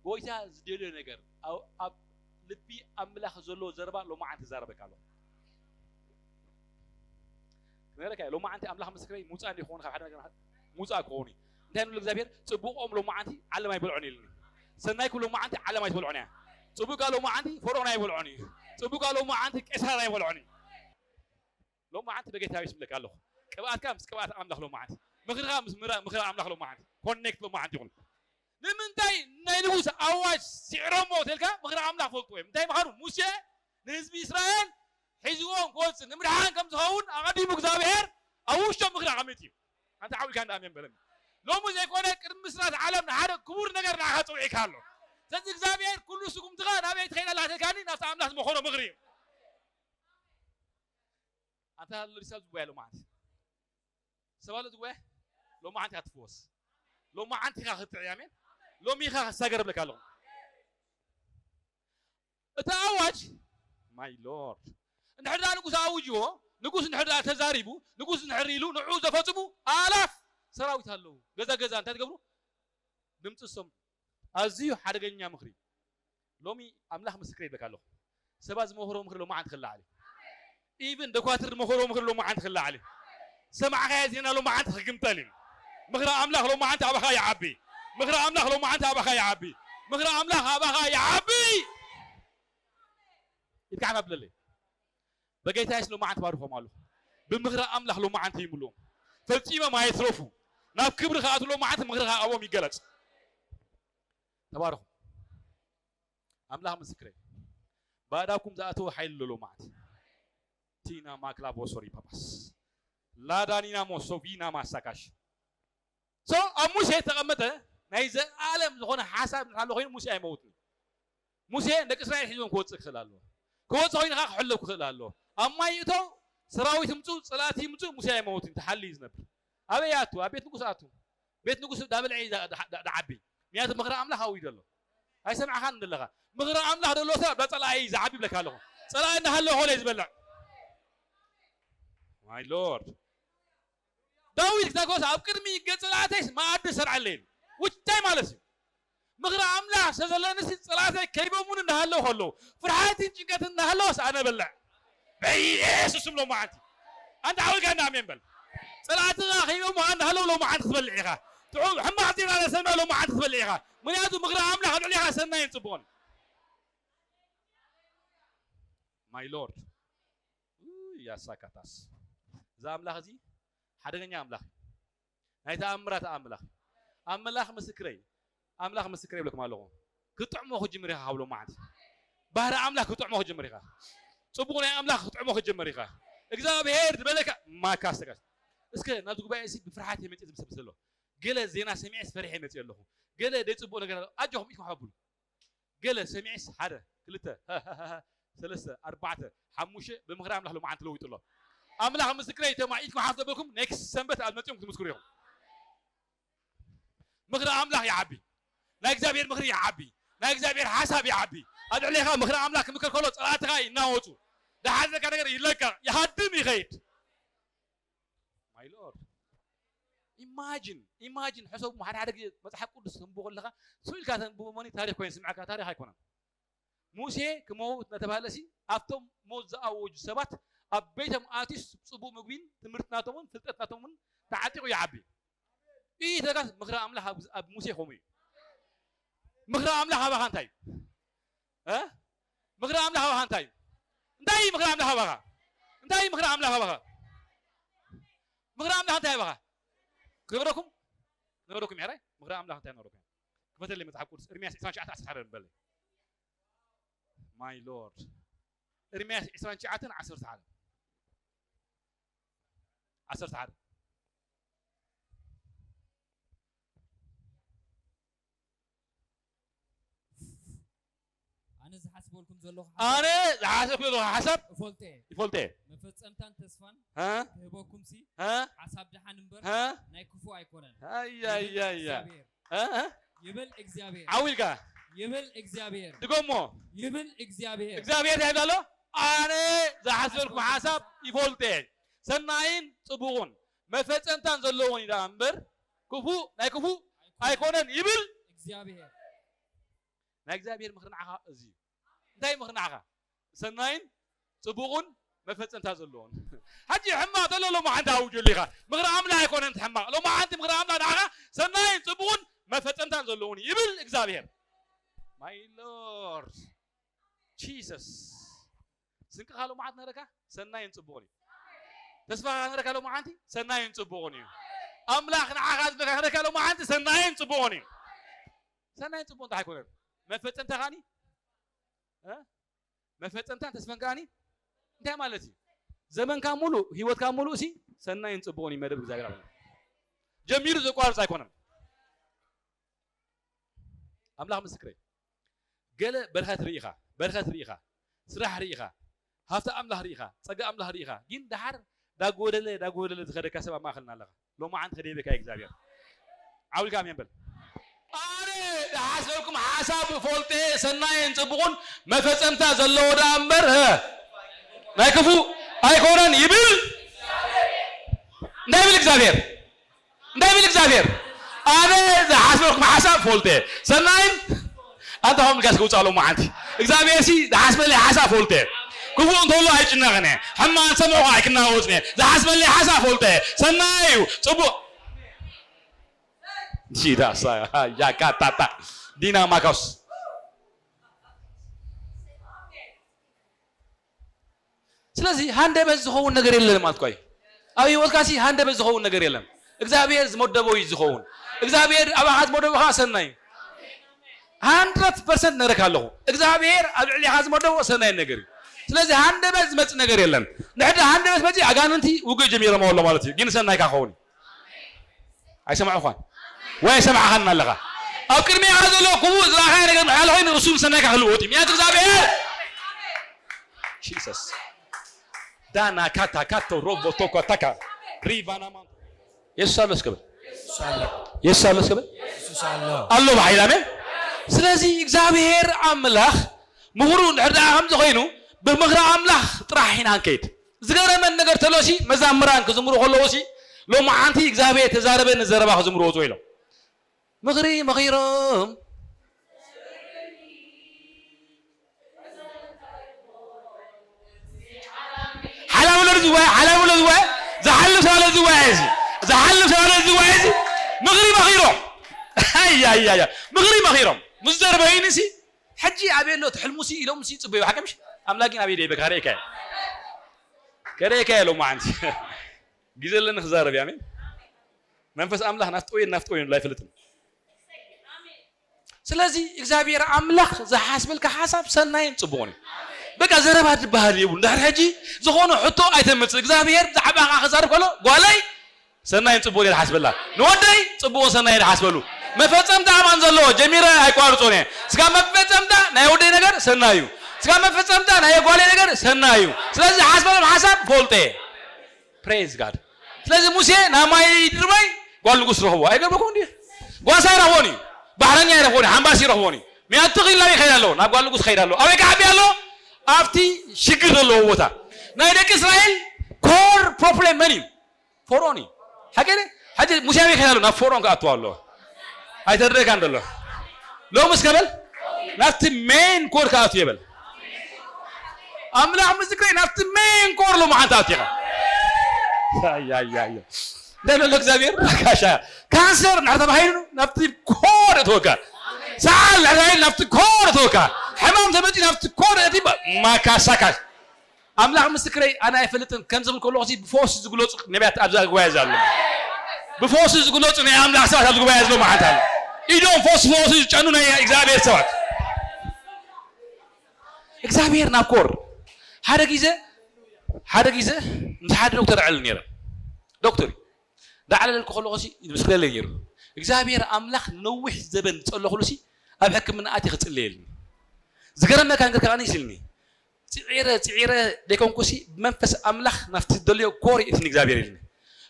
ጎይታ ዝደልዮ ነገር ኣብ ልቢ ኣምላኽ ዘሎ ዘረባ ሎማዓንቲ ዛረበካ ኣሎ። ክነግረካ ሎማዓንቲ ኣምላኽ ምስክረይ ሙፃ እንዲ ክኾኑ ካብ ሓደ ነገር ሙፃ ክኾኑ እንታይ ንብሉ እግዚኣብሔር ጽቡቆም ሎማዓንቲ ዓለም ኣይበልዖን ኢልኒ። ሰናይኩም ሎማዓንቲ ዓለም ኣይትበልዖን እያ። ጽቡቃ ሎማዓንቲ ፈርዖን ኣይበልዖን እዩ። ጽቡቃ ሎማዓንቲ ቄሳር ኣይበልዖን እዩ። ሎማዓንቲ በጌታ የሱስ ምለካ ኣለኹ። ቅብኣትካ ምስ ቅብኣት ኣምላኽ ሎማዓንቲ ምኽርኻ ምስ ምኽሪ ኣምላኽ ሎማዓንቲ ኮኔክት ሎማዓንቲ ይኹን። ንምንታይ ናይ ንጉስ ኣዋጅ ስዕሮሞ ተልካ ምኽሪ ኣምላኽ ፈልጥዎ እዮም እንታይ ምዃኑ ሙሴ ንህዝቢ እስራኤል ሒዝዎም ክወፅእ ንምድሓን ከም ዝኸውን ኣቐዲሙ እግዚኣብሔር ኣብ ውሽጦም ምኽሪ ኣቐሚጡ እዩ። ኣንታ ዓው ኢልካ እንዳ ኣሜን በለኒ። ሎሚ ዘይኮነ ቅድሚ ምስራት ዓለም ንሓደ ክቡር ነገር ንዓኻ ጸዊዕካ ኣሎ። ስለዚ እግዚኣብሔር ኩሉ ስጉምትኻ ናበይ ትኸይድ ኣላ ተልካኒ ናብቲ ኣምላኽ ዝመኸሮ ምኽሪ እዩ። ኣንታ ኣሎ ዲሳብ ዝጉባኤ ሎማዓንቲ ሰብ ኣሎ ዝጉባኤ ሎማዓንቲ ኢኻ ትፍወስ። ሎማዓንቲ ኢኻ ክትጥዕይ ኣሜን። ሎሚ ኢኻ ክትሳገር እብለካ ኣለኹ። እቲ ኣዋጅ ማይ ሎርድ እንድሕር ደኣ ንጉስ ኣውጅዎ ንጉስ እንድሕር ደኣ ተዛሪቡ ንጉስ እንድሕር ኢሉ ንዑ ዘፈጽሙ ኣላፍ ሰራዊት ኣለዉ። ገዛ ገዛ እንታይ ትገብሩ? ድምፂ ዝሰምዑ። ኣዝዩ ሓደገኛ ምኽሪ። ሎሚ ኣምላኽ ምስክር ይብለካ ኣለኹ። ሰባት ዝመኽሮ ምኽሪ ሎማዓንቲ ክለዓል እዩ። ኢቭን ደኳትር ዝመኽሮ ምኽሪ ሎማዓንቲ ክለዓል እዩ። ሰማዕካዮ ዜና ሎማዓንቲ ክግምጠል እዩ። ምኽሪ ኣምላኽ ሎማዓንቲ ኣባኻ ይዓቢ። ምኽሪ ኣምላኽ ሎማዓንቲ ኣባኻ ይዓቢ። ምኽሪ ኣምላኽ ኣባኻ ይዓቢ። ኢድካ ሓፍ ኣብለለይ። በጌታ የሱስ ሎማዓንቲ ባርኾም ኣለኹ። ብምኽሪ ኣምላኽ ሎማዓንቲ ይምልኦም። ፈጺሞም ኣይትረፉ። ናብ ክብሪ ክኣትዉ ሎማዓንቲ ምኽሪ ኣብኦም ይገለጽ። ተባረኹ። ኣምላኽ ምስክረይ። ባእዳኩም ዝኣተወ ሓይሊ ኣሎ ሎማዓንቲ። ቲና ማክላ ቦሶሪ ፓፓስ ላዳኒና ሞሶቪና ማሳካሽ ሶ ኣብ ሙሴ ዝተቐመጠ ናይ ዘኣለም ዝኾነ ሓሳብ እንድሕር ኣሎ ኮይኑ ሙሴ ኣይመውትን እዩ። ሙሴ ንደቂ እስራኤል ሒዞም ክወፅእ ክኽእል ኣለዎ። ክወፅእ ኮይኑ ከዓ ክሕለብ ክኽእል ኣለዎ። ኣብ ማይ ይእተው፣ ሰራዊት ይምፁ፣ ፀላእቲ ይምፁ፣ ሙሴ ኣይመውትን እዩ፣ ተሓልዩ እዩ ዝነብር። ኣበይ ኣቱ? ኣብ ቤት ንጉስ ኣቱ። ቤት ንጉስ ዳበልዐ እዩ ዳ- ዳ- ዳ- ዳዓቢ። ምክንያቱ ምኽሪ ኣምላኽ ኣብኡ እዩ ዘሎ። ኣይሰማዕኻን ዘለኻ። ምኽሪ ኣምላኽ ዘለዎ ሰብ ዳፀላኢ እዩ ዝዓቢ ይብለካ ኣለኹ። ፀላኢ እንዳሃለወ ኾለ እዩ ዝበልዕ። My Lord። ዳዊት ክዛጎስ ኣብ ቅድሚ ገጽ ላእተይስ መኣዲ ሰርዓለይ ኢሉ። ውታይ ማለት እዩ። ምኽሪ ኣምላኽ ስለዘለንሲ ጸላእተይ ከይበሙን እንዳሃለዉ ከለዉ ፍርሓትን ጭንቀትን እንዳሃለወስ ኣነ በልዕ። በኢየሱስ ስም ሎማዓንቲ ኣንተ ዓዊልካ እንዳ ኣሜን በል። ጸላእትኻ ከይበሙኻ እንዳሃለዉ ሎማዓንቲ ክትበልዕ ኢኻ። ትዑ ሕማቕ ዜና ዘሰምዕ ሎማዓንቲ ክትበልዕ ኢኻ። ምኽንያቱ ምኽሪ ኣምላኽ ኣብ ልዕሌኻ ሰናይን ጽቡቕን። My Lord ያሳካታስ እዚ ኣምላኽ እዚ ሓደገኛ ኣምላኽ እዩ። ናይ ተኣምራት ኣምላኽ እዩ። ኣምላኽ ምስክረይ ኣምላኽ ምስክረይ ይብለኩም ኣለኹ። ክጥዕሞ ክጅምር ኢኻ ካብ ሎማዓንቲ። ባህሪ ኣምላኽ ክጥዕሞ ክጅምር ኢኻ። ጽቡቕ ናይ ኣምላኽ ክጥዕሞ ክጅምር ኢኻ። እግዚኣብሔር ዝበለካ ማካስተጋስ እስከ ናብዚ ጉባኤ እዚ ብፍርሓት እየ መጽእ ዝብል ሰብ ዘሎ። ገለ ዜና ሰሚዐስ ፈሪሐ መጽእ ኣለኹ። ገለ ደይ ጽቡቕ ነገር ኣሎ። ኣጆኹም ኢድኩም ሓብሉ። ገለ ሰሚዐስ ሓደ ክልተ ሰለስተ ኣርባዕተ ሓሙሽተ ብምኽሪ ኣምላኽ ሎማዓንቲ ለዊጡ ኣሎ። ኣምላኽ ምስክረይ ተማ ኢድኩም ሓፍ ዘበልኩም ኔክስት ሰንበት ኣብ መጺኦም ክትምስክሩ ኢኹም። ምኽሪ ኣምላኽ ይዓቢ። ናይ እግዚኣብሔር ምኽሪ ይዓቢ። ናይ እግዚኣብሔር ሓሳብ ይዓቢ። ኣብ ልዕሌኻ ምኽሪ ኣምላኽ ክምክር ከሎ ጸላእትኻ ይናወጹ። ዝሓዘካ ነገር ይለቀቕ፣ ይሃድም፣ ይኸይድ። My Lord. ኢማጂን ኢማጂን ሕሰቡ። ሓደ ሓደ ግዜ መፅሓፍ ቅዱስ ተንብቦ ከለካ ስኢልካ ተንብቦ መኒ ታሪክ ኮይኑ ስምዐካ ታሪክ ኣይኮነን። ሙሴ ክመውት እናተባህለ ሲ ኣብቶም ሞት ዝኣወጁ ሰባት ኣብ ቤቶም ኣትዩስ ፅቡቅ ምግቢን ትምህርቲ ናቶምን ፍልጠት ናቶምን ተዓጢቁ ይዓቢ። ይህ ተጋስ ምኽሪ ኣምላኽ ኣብ ኣብ ሙሴ ከምኡ እዩ። ምኽሪ ኣምላኽ ኣባኻ እንታይ እዩ? እ? ምኽሪ ኣምላኽ ኣባኻ እንታይ እዩ? እንታይ እዩ ምኽሪ ኣምላኽ ኣባኻ? እንታይ እዩ ምኽሪ ኣምላኽ ኣባኻ? ምኽሪ ኣምላኽ እንታይ ኣባኻ? ክነግረኩም ክነግረኩም እየ። ምኽሪ ኣምላኽ እንታይ ነግረኩም እየ። ክፈተለይ መጽሓፍ ቅዱስ ኤርምያስ ዕስራን ትሽዓተን ዓሰርተ ሓደ በለይ። My Lord። ኤርምያስ ዕስራን ትሽዓተን ዓሰርተ ሓደ ዓሰርተ ሓደ ኣነ ዝሓስበልኩም ዘለኹ ኣነ ዝሓሰብኩ ዘለኹ ሓሳብ እፈልጦ እየ። ይፈልጦ እየ። መፈጸምታን ተስፋን ሃ? ክህበኩም ሲ ሃ? ሓሳብ ደሓን እምበር ሃ? ናይ ክፉ ኣይኮነን። ኣያያያ ይብል እግዚኣብሔር። ሃ? ሃ? ይብል እግዚኣብሔር። ዓው ኢልካ ይብል እግዚኣብሔር። ድገሞ። ይብል እግዚኣብሔር። እግዚኣብሔር እንታይ ይብል ኣሎ? ኣነ ዝሓስበልኩም ሓሳብ ይፈልጦ እየ። ሰናይን ጽቡቕን መፈጸምታን ዘለዎን እዩ ደኣ እምበር ክፉእ ናይ ክፉእ ኣይኮነን ይብል እግዚኣብሔር። ናይ እግዚኣብሔር ምኽሪ ንዓኻ እዚ እዩ። እንታይ ምኽሪ ንዓኻ? ሰናይን ጽቡቕን መፈጸምታ ዘለዎን። ሕጂ ሕማቕ ዘሎ ሎማዓንቲ ኣውጀሉ ኢኻ። ምኽሪ ኣምላኽ ኣይኮነን እቲ ሕማቕ። ሎማዓንቲ ምኽሪ ኣምላኽ ንዓኻ ሰናይን ጽቡቕን መፈጸምታን ዘለዎን እዩ ይብል እግዚኣብሔር። My Lord Jesus። ስንቅኻ ሎማዓንቲ ነረካ ሰናይን ጽቡቕን እዩ። ተስፋኻ ነረካ ሎማዓንቲ ሰናይን ጽቡቕን እዩ። ኣምላኽ ንዓኻ ዝነካ ነረካ ሎማዓንቲ ሰናይን ጽቡቕን እዩ። ሰናይን ጽቡቕን እንታይ ኣይኮነን። መፈጸምታ ኻኒ እ? መፈጸምታን ተስፋን ከኣኒ እንታይ ማለት እዩ? ዘመንካ ሙሉእ ህይወትካ ሙሉእ ሲ ሰናይን ጽቡቕን እዩ መደብ እግዚኣብሔር ኣምላኽ። ጀሚሩ ዘቋርጽ ኣይኮነን። ኣምላኽ ምስክረይ። ገለ በረኸት ርኢኻ፣ በረኸት ርኢኻ፣ ስራሕ ርኢኻ፣ ሃብቲ ኣምላኽ ርኢኻ፣ ጸጋ ኣምላኽ ርኢኻ፣ ግን ደሓር ዳጎደለ ዳጎደለ ዝኸደካ ሰብ ኣብ ማእኸልና ኣለኻ። ሎማዓንቲ ከደይበካ እዩ እግዚኣብሔር። ዓው ኢልካ ኣሜን በል። ኣነ ዝሓሰብኩም ሓሳብ ፈልጠ ሰናይን ጽቡቕን መፈጸምታ ዘለዎ ደኣ እምበር፣ እ፣ ናይ ክፉእ ኣይኮነን ይብል። እንታይ ይብል እግዚኣብሔር? እንታይ ይብል እግዚኣብሔር? ኣነ ዝሓስበልኩም ሓሳብ ፈልጠ ሰናይን፣ ኣንታ ኸም ኢልካስ ክውጻእ ሎማዓንቲ እግዚኣብሔር ሲ ዝሓስበለይ ሓሳብ ፈልጠ። ክፉእ እንተሎ ኣይጭነቕን እየ፣ ሕማቕ እንሰምዑ ኣይክናወጽን እየ። ዝሓስበለይ ሓሳብ ፈልጠ ሰናይ እዩ፣ ጽቡቕ። ዲዳሳ ያካታታ ዲና ማካስ። ስለዚ ሃንደበት ዝኸውን ነገር የለን ማለት እኮ እዩ። ኣብ ህይወትካ ሲ ሃንደበት ዝኸውን ነገር የለን። እግዚኣብሔር ዝመደቦ እዩ ዝኸውን። እግዚኣብሔር ኣባኻ ዝመደቦ ከዓ ሰናይ እዩ። ሃንድረድ ፐርሰንት ነረካ ኣለኹ። እግዚኣብሔር ኣብ ልዕሌኻ ዝመደቦ ሰናይ ነገር እዩ። ስለዚ ሃንደበት ዝመጽእ ነገር የለን። ንሕዳ ሃንደበት መጺእ ኣጋንንቲ ውግእ ጀሚሮም ኣሎ ማለት እዩ። ግን ሰናይካ ክኸውን እዩ። ኣይሰማዕኳን ወይ ኣይሰማዕኻን ኣለኻ? ኣብ ቅድሚኻ ዘሎ ክፉእ ዝረኣኻዮ ነገር ምሓለ ኮይኑ እሱ ንሰናይካ ክልወጥ እዩ። ምክንያቱ እግዚኣብሔር ጂሰስ ዳና ካታ ካቶ ሮቦ ቶኮ ታካ ሪባና ማንቶ የሱስ ኣሎ እስከ በል። የሱስ ኣሎ እስከ በል። የሱስ ኣሎ። ኣሎ ብሓይል ኣሜን። ስለዚ እግዚኣብሔር ኣምላኽ ምሁሩ እንድሕር ደኣ ከምዚ ኮይኑ ብምኽሪ ኣምላኽ ጥራሕ ኢና ንከይድ። ዝገረመን ነገር ተሎሲ መዛምራን ክዝምሩ ከለዉ ሲ ሎማዓንቲ እግዚኣብሔር ተዛረበኒ ዘረባ ክዝምሩ ወፁ ኢሎም ምኽሪ መኺሮም ሓላውሎ ዝዋየ ሓላውሎ ዝዋየ ዝሓልፍ ሰባለ ዝዋየ እዚ ዝሓልፍ ሰባለ ዝዋየ እዚ ምኽሪ መኺሮም ኣያያያ ምኽሪ መኺሮም ምስ ዘርበይኒ ሲ ሕጂ ኣበይ ኣሎ እቲ ሕልሙ ሲ ኢሎም ሲ ይፅበዩ ሓቀምሽ ኣምላክ ግን ኣበይ ደይበ ካሬ ከ ከሬ ከ ሎማዓንቲ ግዜ ኣለኒ ክዛረብ ኣሜን መንፈስ ኣምላኽ ናፍጦ እየ ናፍጦ እየ ኣይፈልጥን ስለዚ እግዚኣብሔር ኣምላኽ ዝሓስበልካ ሓሳብ ሰናይን ጽቡቕን እዩ በቃ ዘረባ ዝበሃል የብሉ እንድሕር ሕጂ ዝኾነ ሕቶ ኣይተምጽእ እግዚኣብሔር ዛዕባኻ ክዛርብ ከሎ ጓለይ ሰናይን ጽቡቕን እየ ዝሓስበላ ንወደይ ጽቡቕን ሰናይን ዝሓስበሉ መፈጸምታ ኣማን ዘለዎ ጀሚረ ኣይቋርጾን እየ ስጋ መፈጸምታ ናይ ወደይ ነገር ሰናይ እዩ ስጋ መፈጸምታ ናይ ጓለይ ነገር ሰናይ እዩ ስለዚ ዝሓስበሎም ሓሳብ ፈልጠ እየ praise God ስለዚ ሙሴ ናብ ማይ ድርባይ ጓል ንጉስ ረኽቦ ኣይገርመኩም እንዲ ጓሳ ይረኽቦን እዩ ባሕረኛ ይረኽቦን እዩ ሓምባሲ ይረኽቦን እዩ ምያቱ ኺል ናበይ ይኸይድ ኣለዎ ናብ ጓል ንጉስ ይኸይድ ኣለዎ ኣበይ ክዓቢ ኣለዎ ኣብቲ ሽግር ዘለዎ ቦታ ናይ ደቂ እስራኤል core problem መን እዩ ፈርኦን እዩ ሓቂ ሕጂ ሙሴ ኣበይ ይኸይድ ኣለዎ ናብ ፈርኦን ክኣትዎ ኣለዎ ኣይተረደእካን ዘሎ ሎምስ ከበል ናብቲ main core ክኣትዎ ይበል ኣምላኽ ምስክረይ ናብቲ main core ሎምዓንቲ ኣቲኻ እንታይ ዘሎ እግዚኣብሔር ጋሻ ካንሰር እንድሕር ተባሂሉ ናብቲ core እትወካ ሰዓል እንድሕር ተባሂሉ ናብቲ core እትወካ ሕማም ተመፂ ናብቲ core እቲ ማካሳካሽ ኣምላኽ ምስክረይ ኣነ ኣይፈልጥን ከም ዝብል ከለኹ ብፈውሲ ዝግለፁ ነቢያት ኣብዛ ጉባኤ እዚ ኣሎ ብፈውሲ ዝግለፁ ናይ ኣምላኽ ሰባት ኣብዚ ጉባኤ እዚ ሎምዓንቲ ኣሎ ኢዶም ፈውሲ ፈውሲ ዝጨኑ ናይ እግዚኣብሔር ሰባት እግዚኣብሔር ናብ ኮር ሓደ ግዜ ሓደ ግዜ ምስ ሓደ ዶክተር ዕል ነረ ዶክተር ዳዕለለልኩ ከለኹ ምስክረለይ ነይሩ እግዚኣብሔር ኣምላኽ ነዊሕ ዘበን ዝፀለኹሉ ሲ ኣብ ሕክምና ኣቲ ክፅለየልኒ ዝገረመካ ነገር ከዓኒ ሲልኒ ፅዒረ ፅዒረ ደይኮንኩሲ ብመንፈስ ኣምላኽ ናብቲ ዝደልዮ ኮር ይእትኒ እግዚኣብሔር ኢልኒ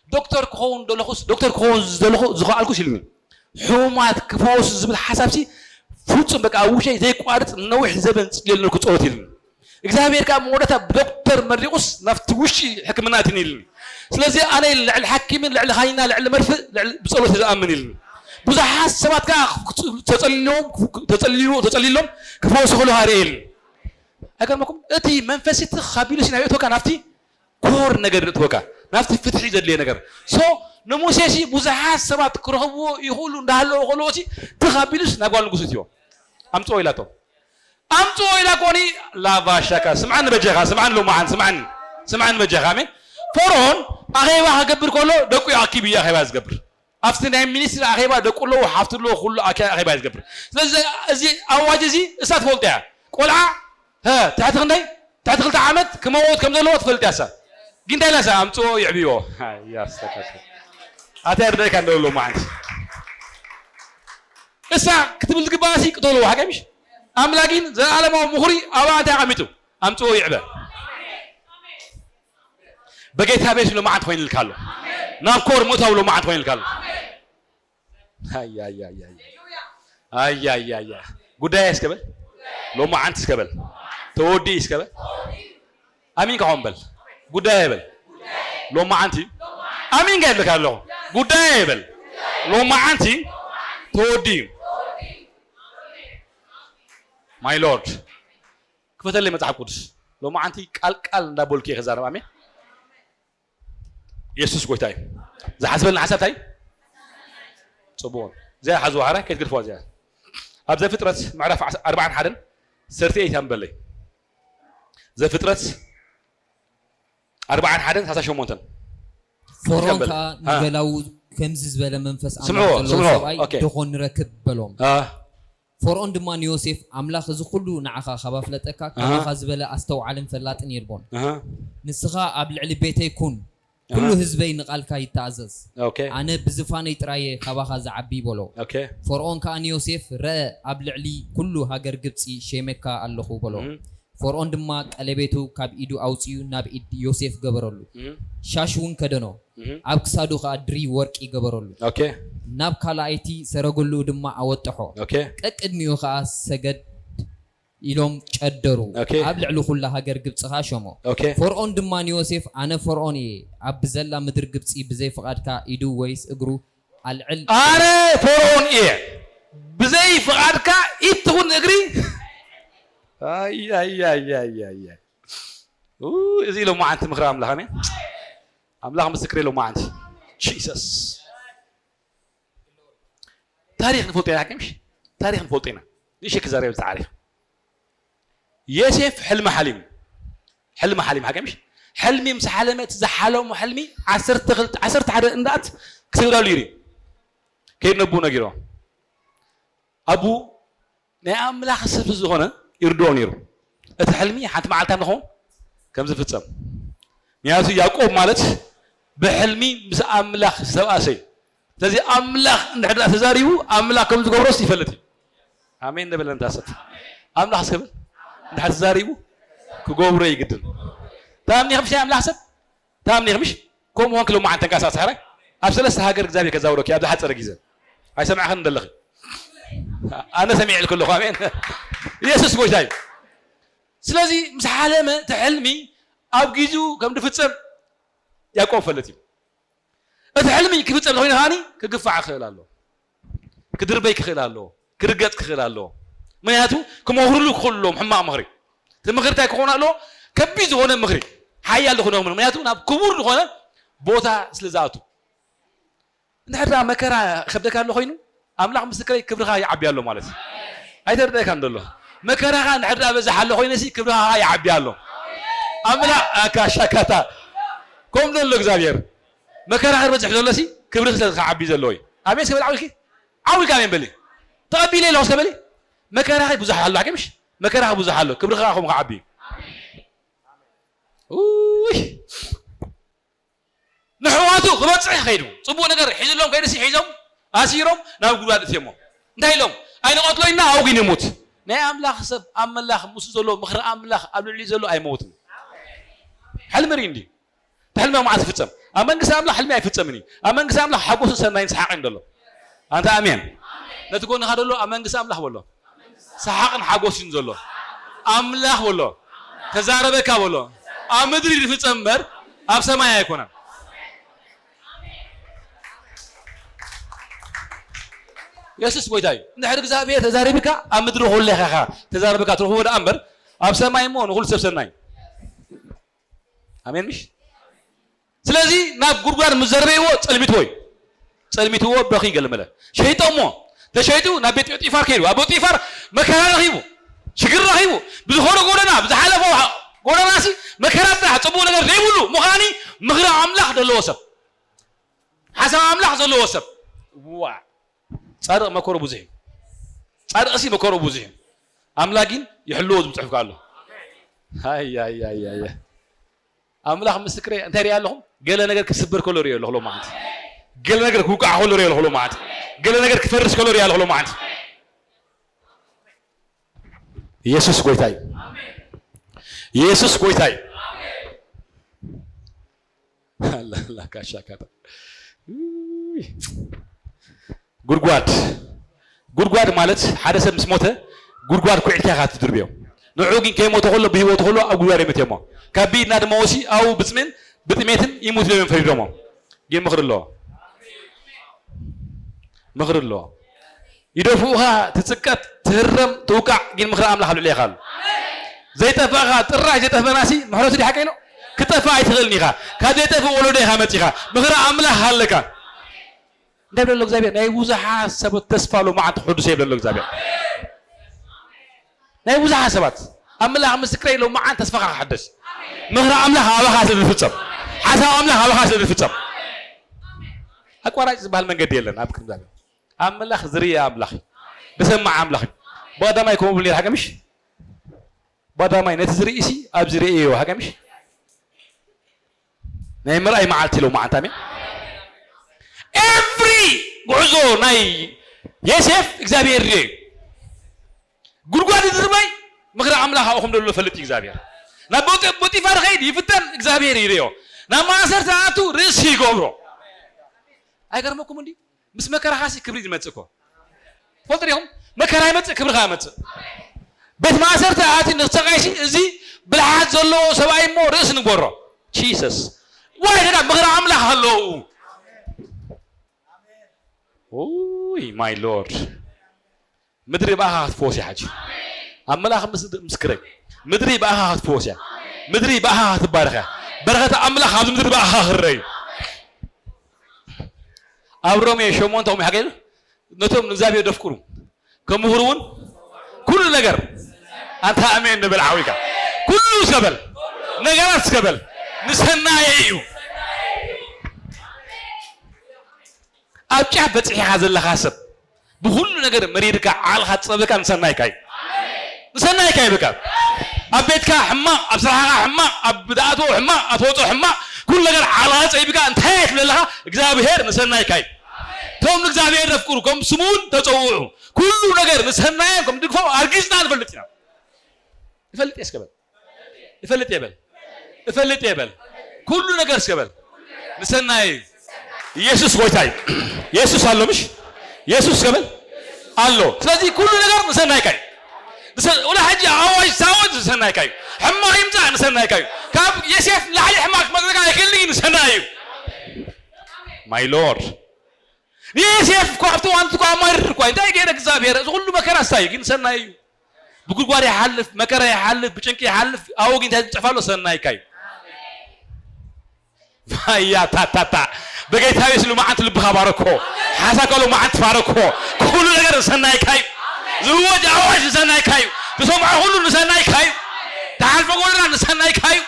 ዶክተር ክኸውን ደለኹስ ዶክተር ክኸውን ዝደለኹ ዝኸኣልኩስ ኢልኒ ሕሙማት ክፈወሱ ዝብል ሓሳብሲ ፍጹም በቃ ኣብ ውሸይ ዘይቋርጽ ነዊሕ ዘበን ጽልየሉ ነርኩ ጸሎት ኢልኒ እግዚኣብሔር ከዓ መወዳእታ ብዶክተር መሪቑስ ናብቲ ውሽጢ ሕክምና እትኒ ኢልኒ ስለዚ ኣነ ልዕሊ ሓኪምን ልዕሊ ካይና ልዕሊ መርፍእ ብጸሎት ዝኣምን ኢልኒ ብዙሓት ሰባት ከዓ ተጸልዮም ተጸልዩ ተጸልሎም ክፈወሱ ከለዋ ርኤ ኢልኒ ኣይገርመኩም እቲ መንፈስ እቲ ካቢሉ ሲና ይእቶካ ናብቲ ኮር ነገር እትወካ ናብቲ ፍትሒ ዘድልየ ነገር ሶ ንሙሴ ሲ ብዙሓት ሰባት ክረኽብዎ ይኽእሉ እንዳሃለዎ ከለዎ ሲ ተኻቢሉስ ናብ ጓል ንጉስ እትዮ ኣምፅኦ ኢላቶ ኣምፅኦ ኢላ ኮኒ ላቫሻካ ስምዓኒ በጃኻ ስምዓኒ ሎማዓን ስምዓኒ ስምዓኒ በጃኻ ኣሜን ፈርዖን ኣኼባ ክገብር ከሎ ደቁ ኣኪቡ እዩ ኣኼባ ዝገብር ኣብቲ ናይ ሚኒስትሪ ኣኼባ ደቁ ኣለዎ ሓፍቲ ኣለዎ ኩሉ ኣኬ ኣኼባ እዩ ዝገብር ስለዚ እዚ ኣዋጅ እዚ እሳ ትፈልጦ እያ ቆልዓ ትሕቲ ክንደይ ትሕቲ ክልተ ዓመት ክመውት ከም ዘለዎ ትፈልጥ እያ እሳ ግን እንታይ ኢላ እሳ ኣምፅኦ ይዕብዮ። ኣይ፣ ያስተካከል። ኣታ ይርዳእካ እንደሎ መዓንቲ። እሳ ክትብል ዝግባእ ሲ ቅተልዎ ሓቀ ምሽ? ኣምላክ ግን ዘላለማዊ ምኹሪ ኣብኣ እንታይ ኣቐሚጡ? ኣምፅኦ ይዕበ። በጌታ ቤት ሎማዓንት ኮይንልካ ኣሎ። ናብ ኮር ምእታው ሎማዓንት ኮይንልካ ኣሎ። ኣያያያያ። ኣያያያ። ጉዳይ እስከ በል። ሎማዓንት እስከ በል። ተወዲ እስከ በል። ኣሚን ከሆን በል። ጉዳይ በል። ሎማዓንቲ። ኣሚን ጋር ልካ ኣለኹ። ጉዳይ በል። ሎማዓንቲ። ተወዲ። My Lord። ክፈተለይ መጽሓፍ ቅዱስ። ሎማዓንቲ ቃል ቃል እንዳቦልክ እየ ክዛረብ። ኣሜን። የሱስ ጎይታ እዩ። ዝሓስበልና ሓሳብ እንታይ? ጽቡቕ። እዚኣ ሓዝዋ ሓራይ ከይትግድፍዋ እዚኣ። ኣብ ዘፍጥረት ምዕራፍ ዓስ-፣ ኣርባዓን ሓደን ሰርቲ ኤይት ኣንበለይ። ዘፍጥረት ኣርባዓን ሓደን ሰላሳ ሸሞንተን። ፈርኦን ከንበል። ከኣ ኣ። ንገላዉ ከምዚ ዝበለ መንፈስ ኣምላኽ ስምዕዎ፣ ዘለዎ ስምዕዎ። ሰብኣይ ኦኬ። ደኾን ንረክብ በሎም። ኣ። ፈርኦን ድማ ንዮሴፍ፣ ኣምላኽ እዚ ኹሉ ንዓኻ ካብ ኣፍለጠካ፣ ኣሃ። ከማኻ ዝበለ ኣስተውዓልን ፈላጥን የልቦን። ኣሃ። ንስኻ ኣብ ልዕሊ ቤተይ ኩን፣ ኣሃ። ኩሉ ህዝበይ ንቓልካ ይተኣዘዝ። ኦኬ። ኣነ ብዝፋነይ ጥራይ እየ ካባኻ ዝዓቢ በሎ። ኦኬ። ፈርኦን ከኣ ንዮሴፍ፣ ርአ፣ ኣብ ልዕሊ ኩሉ ሃገር ግብጺ ሸይመካ ኣለኹ በሎ። እም። ፈርኦን ድማ ቀለቤቱ ካብ ኢዱ ኣውጺኡ ናብ ኢድ ዮሴፍ ገበረሉ። እም። ሻሽ እውን ከደኖ። እም። ኣብ ክሳዱ ኸኣ ድሪ ወርቂ ገበረሉ። ኦኬ። ናብ ካልኣይቲ ሰረገልኡ ድማ ኣወጠሖ። ኦኬ። ቀቅድሚኡ ኸኣ ሰገድ ኢሎም ጨደሩ። ኦኬ። ኣብ ልዕሊ ኹላ ሃገር ግብጺ ኸኣ ሸሞ። ኦኬ። ፈርኦን ድማ ንዮሴፍ፣ ኣነ ፈርኦን እየ። ኣብ ብዘላ ምድሪ ግብጺ ብዘይ ፍቓድካ ኢዱ ወይስ እግሩ ኣልዕል። ኣነ ፈርኦን እየ። ብዘይ ፍቓድካ ኢድ ትኹን እግሪ። ኣይ፣ ኣይ፣ ኣይ፣ ኣይ፣ ኣይ፣ ኣይ። ኡ፣ እዚ ኢሎም መዓንቲ ምኽሪ ኣምላኽ፣ ኣሜን። ኣምላኽ ምስክር ኢሎም መዓንቲ። ጂሰስ። ታሪኽ ንፈልጦ ኢና፣ ሓቂ ምሽ? ታሪኽ ንፈልጦ ኢና። ንእሽተይ ክዛረብ እዚ ታሪኽ። ዮሴፍ ሕልሚ ሓሊሙ። ሕልሚ ሓሊሙ፣ ሓቂ ምሽ? ሕልሚ ምስ ሓለመ፣ እቲ ዝሓለሞ ሕልሚ ዓሰርተ ክልተ፣ ዓሰርተ ሓደ እንዳኣት ክሰግዳሉ ይርኢ። ከይድ ነቡ ነጊሮ። ኣቡ ናይ ኣምላኽ ሰብ ዝኾነ ይርድኦ ነይሩ። እቲ ሕልሚ ሓንቲ መዓልቲ ንኸውን ከም ዝፍጸም። ምክንያቱ ያዕቆብ ማለት ብሕልሚ ምስ ኣምላኽ ዝተባእሰ እዩ። ስለዚ ኣምላኽ እንድሕር ደኣ ተዛሪቡ፣ ኣምላኽ ከም ዝገብሮስ ይፈልጥ እዩ። ኣሜን ንበል እንታ ሰብ። ኣምላኽ እስከ በል፣ እንድሕር ተዛሪቡ ክገብሮ እዩ ግድን። ታምኒ ከምሽ ናይ ኣምላኽ ሰብ? ታምኒ ከምሽ? ከምኡ ኾንክ ሎማዓንቲ ተንቀሳቐስ ሕራይ። ኣብ ሰለስተ ሃገር እግዚኣብሔር ከዛውረኪ ኣብ ዝሓጸረ ግዜ። ኣይሰማዕኽን እንደለኺ። ኣነ ሰሚዐ ኢልኩ ኣለኹ። ኣሜን። ኢየሱስ ጎይታ እዩ። ስለዚ ምስ ሓለመ እቲ ሕልሚ ኣብ ግዜኡ ከም ዝፍጸም ያዕቆብ ፈልጥ እዩ። እቲ ሕልሚ ክፍጸም እንተኾይኑ ከኣኒ ክግፋዕ ክኽእል ኣለዎ። ክድርበይ ክኽእል ኣለዎ። ክርገጥ ክኽእል ኣለዎ። ምክንያቱ ክመኽርሉ ክኽእሉ ኣለዎም ሕማቕ ምኽሪ። እቲ ምኽሪ እንታይ ክኸውን ኣለዎ? ከቢድ ዝኾነ ምኽሪ። ሓያል ዝኾነ ምኽሪ። ምክንያቱ ናብ ክቡር ዝኾነ ቦታ ስለ ዝኣቱ። እንድሕር ደኣ መከራ ከብደካ ኣሎ ኮይኑ፣ ኣምላኽ ምስክረይ ክብርኻ ይዓቢ ኣሎ ማለት እዩ። ኣይተረድኣካን ዘሎ። መከራኻ እንድሕር ደኣ በዝሕ ኣሎ ኮይነሲ ክብርኻ ይዓቢ ኣሎ። ኣምላኽ ኣካሻካታ። ከምኡ ዘሎ እግዚኣብሔር። መከራኻ ዝበዝሕ ዘሎሲ ክብሪ ስለ ዝዓቢ ዘለዎ እዩ። ኣሜን እስከ በል ዓው ኢልኪ። ዓው ኢልካ ኣሜን በሊ። ተቐቢለ ኣለኹ እስከ በሊ። መከራኺ ብዙሕ ኣሎ ሓቂ ምሽ? መከራኺ ብዙሕ ኣሎ። ክብርኻ ከምኡ ክዓቢ እዩ። ኡይ። ንሕዋቱ ክበጽሕ ከይዱ። ጽቡቕ ነገር ሒዝሎም ከይዱሲ ሒዞም ኣሲሮም ናብ ጉድጓድ እትዮሞ። እንታይ ኢሎም? ኣይንቐትሎ ኢና ኣብኡ ግን ይሙት። ናይ ኣምላኽ ሰብ ኣምላኽ ምስኡ ዘሎ ምኽሪ ኣምላኽ ኣብ ልዕሊኡ ዘሎ ኣይመውትን። ሕልሚ ርኢ እንድዩ። እቲ ሕልሚ ኣብ መዓስ ይፍጸም? ኣብ መንግስቲ ኣምላኽ ሕልሚ ኣይፍጸምን እዩ። ኣብ መንግስቲ ኣምላኽ ሓጎስን ሰናይን ሰሓቕን ዘሎ። ኣንታ ኣሜን። ነቲ ጎንኻ ዘሎ ኣብ መንግስቲ ኣምላኽ በሎ። ሰሓቕን ሓጎስን ዘሎ። ኣምላኽ በሎ። ተዛረበካ በሎ። ኣብ ምድሪ ዝፍጸም እምበር ኣብ ሰማይ ኣይኮነን። የሱስ ጎይታ እዩ። እንድሕር እግዚኣብሔር ተዛሪብካ ኣብ ምድሪ ኩሉ ኢኻ ተዛረበካ ትረኽቦ ደኣ እምበር ኣብ ሰማይ እሞ ንኹሉ ሰብ ሰናይ። ኣሜን ምሽ? ስለዚ ናብ ጉድጓድ ምስ ዘርበይዎ ጸልሚትዎ እዩ። ጸልሚትዎ በኺ ይገልመለ። ሸይጦሞ። ተሸይጡ ናብ ቤት ጢፋር ከይዱ። ኣብ ቤት ጢፋር መከራ ረኺቡ። ሽግር ረኺቡ። ብዝኾነ ጎደና፣ ብዝሓለፎ ጎደናሲ መከራ ጥራሕ ጽቡቕ ነገር ዘይብሉ ምዃኒ ምኽሪ ኣምላኽ ዘለዎ ሰብ። ሓሳብ ኣምላኽ ዘለዎ ሰብ። ዋ። ጻድቕ መከሩ ብዙሕ እዩ። ጻድቕሲ መከሩ ብዙሕ እዩ። ኣምላኽ ግን ይሕልዎ ዝብል ጽሑፍ ኣሎ። ኣይ፣ ኣይ፣ ኣይ፣ ኣይ፣ ኣይ። ኣምላኽ ምስክረይ፣ እንታይ ሪኣ ኣለኹም? ገለ ነገር ክስበር ከሎ ሪኦ ኣለኹ ሎማዓንቲ። ገለ ነገር ክውቃዕ ከሎ ሪኦ ኣለኹ ሎማዓንቲ። ገለ ነገር ክፈርስ ከሎ ሪኣ ኣለኹ ሎማዓንቲ። ኢየሱስ ጎይታ እዩ። ኢየሱስ ጎይታ እዩ። ኣላ፣ ኣላ፣ ካሻ፣ ካታ። ጉድጓድ። ጉድጓድ ማለት ሓደ ሰብ ምስ ሞተ ጉድጓድ ኩዒትካ ኢኻ ትድርብዮ። ንዑ ግን ከይሞተ ከሎ፣ ብህይወቱ ከሎ ኣብ ጉድጓድ የምትዮሞ። ካብ ብኢድና ድማ ወሲ ኣብኡ ብፅሜን ብጥሜትን ይሙት ኢሎም እዮም ፈሪዶሞ። ግን ምኽሪ ኣለዎ። ምኽሪ ኣለዎ። ይደፍኡኻ፣ ትጽቀጥ፣ ትህረም፣ ትውቃዕ፣ ግን ምኽሪ ኣምላኽ ኣብ ልዕሌኻ ኣሎ። ዘይጠፋእኻ፣ ጥራይ ዘይጠፈእናሲ ምሕረቱ ድዩ ሓቀ ኢሎ? ክጠፍእ ኣይትኽእልን ኢኻ። ካብ ዘይጠፍእ ወለዶ ኢኻ መጺኻ። ምኽሪ ኣምላኽ ኣለካ። እንታይ ብለሎ እግዚኣብሔር? ናይ ብዙሓት ሰባት ተስፋ ሎማዓንቲ ክሕድሶ ይብለሎ እግዚኣብሔር። ናይ ብዙሓት ሰባት ኣምላኽ ምስክረይ ሎማዓንቲ ተስፋኻ ክሕደስ። ምኽሪ ኣምላኽ ኣባኻ ስለ ዝፍጸም። ሓሳብ ኣምላኽ ኣባኻ ስለ ዝፍጸም። ኣቋራጭ ዝበሃል መንገዲ የለን ኣብ ቅድሚ እግዚኣብሔር። ኣምላኽ ዝርኢ ኣምላኽ እዩ። ዝሰማዕ ኣምላኽ እዩ። ብቐዳማይ ከምኡ ብሎ ሓቀምሽ? ብቐዳማይ ነቲ ዝርኢ ሲ ኣብዚ ርእዮ ሓቀምሽ? ናይ ምርኣይ መዓልቲ ኢሎም መዓልቲ፣ ኣሜን። ኤቭሪ ጉዕዞ ናይ ዮሴፍ እግዚኣብሔር ርእዮ እዩ። ጉድጓድ ዝርበይ ምኽሪ ኣምላኽ ኣብኡ ከም ዘሎ ፈልጥ እዩ እግዚኣብሔር። ናብ ቦጢ-፣ ቦጢፋር ኸይድ ይፍተን እግዚኣብሔር ይርእዮ። ናብ ማእሰርቲ ኣቱ ርእሲ ይገብሮ። ኣይገርመኩም እንዲ? ምስ መከራኻሲ ክብሪ ዝመጽእ እኮ። ትፈልጡ ዲኹም? መከራ ይመጽእ፣ ክብርኻ ይመጽእ። ቤት ማእሰርቲ ኣቲ ንኽተቃይሲ እዚ ብልሓት ዘለዎ ሰብኣይ እሞ ርእሲ ንግበሮ። ጂሰስ። ዋይ ደዳ ምኽሪ ኣምላኽ ኣለዉ። ኡይ፣ ማይ ሎርድ። ምድሪ ብኣኻ ክትፈወስ እያ። ሕጂ ኣብ መልኣኽ ምስ-፣ ምስክረይ። ምድሪ ብኣኻ ክትፈወስ እያ። ምድሪ ብኣኻ ክትባረኽ እያ። በረኸት ኣምላኽ ኣብዚ ምድሪ ብኣኻ ክረአ እዩ። ኣብ ሮሜ ሸሞንተ ከምኡ ሓገል ነቶም ንእግዚኣብሔር ደፍቅሩ ከምኽሩ እውን ኩሉ ነገር ኣንታ ኣሜን ንበል ዓዊካ ኩሉ እስከ በል ነገራት እስከ በል ንሰናየ እዩ። ኣብ ጫፍ በጺሕኻ ዘለኻ ሰብ ብኹሉ ነገር መሪርካ ዓቕልኻ ትጸበካ ንሰናይካ እዩ። ንሰናይካ እዩ በቃ። ኣብ ቤትካ ሕማቕ፣ ኣብ ስራሕኻ ሕማቕ፣ ኣብ ትኣትዎ ሕማቕ፣ ኣብ ትወጾ ሕማቕ፣ ኩሉ ነገር ዓቕልኻ ጸቢካ እንታይ ትብለለኻ እግዚኣብሔር ንሰናይካ እዩ። እቶም ንእግዚኣብሔር ዘፍቅሩ ከም ስሙ እውን ተጸውዑ ኩሉ ነገር ንሰናዮም ከም ድግፎም ኣርጊጽና ንፈልጥ ኢና። ይፈልጥ እየ እስከ በል። እፈልጥ እየ በል። እፈልጥ እየ በል። ኩሉ ነገር እስከ በል። ንሰናይ እዩ። ኢየሱስ ጎይታ እዩ። ኢየሱስ ኣሎ ምሽ? ኢየሱስ እስከ በል። ኣሎ። ስለዚ ኩሉ ነገር ንሰናይካ እዩ። ንሰ-፣ ወላ ሕጂ ኣዋጅ ሳወጅ ንሰናይካ እዩ። ሕማቕ ይምጻእ ንሰናይካ እዩ። ካብ ዮሴፍ ላዕሊ ሕማቕ ክመጽእካ ኣይክእልን እዩ፣ ንሰናይ እዩ። My Lord። ንዮሴፍ እኮ ኣብቲ እዋን እኮ ኣማርር እኮ፣ እንታይ ገይረ እግዚኣብሔር፣ እዚ ኩሉ መከራ እንታይ እዩ? ግን ሰናይ እዩ። ብጉድጓድ ይሓልፍ፣ መከራ ይሓልፍ፣ ብጭንቂ ይሓልፍ፣ ኣብኡ ግን እንታይ ዝጽሕፍ ኣሎ? ሰናይካ እዩ። ማያ ታታታ። በጌታ ኢየሱስ ሎማዓንቲ ልብኻ ባረኮ። ሓሳካ ሎማዓንቲ ባረኮ። ኩሉ ነገር ንሰናይካ እዩ። ዝእወጅ ኣዋጅ ንሰናይካ እዩ። ትሰምዖ ኩሉ ንሰናይካ እዩ። ትሓልፎ ጎደና ንሰናይካ እዩ።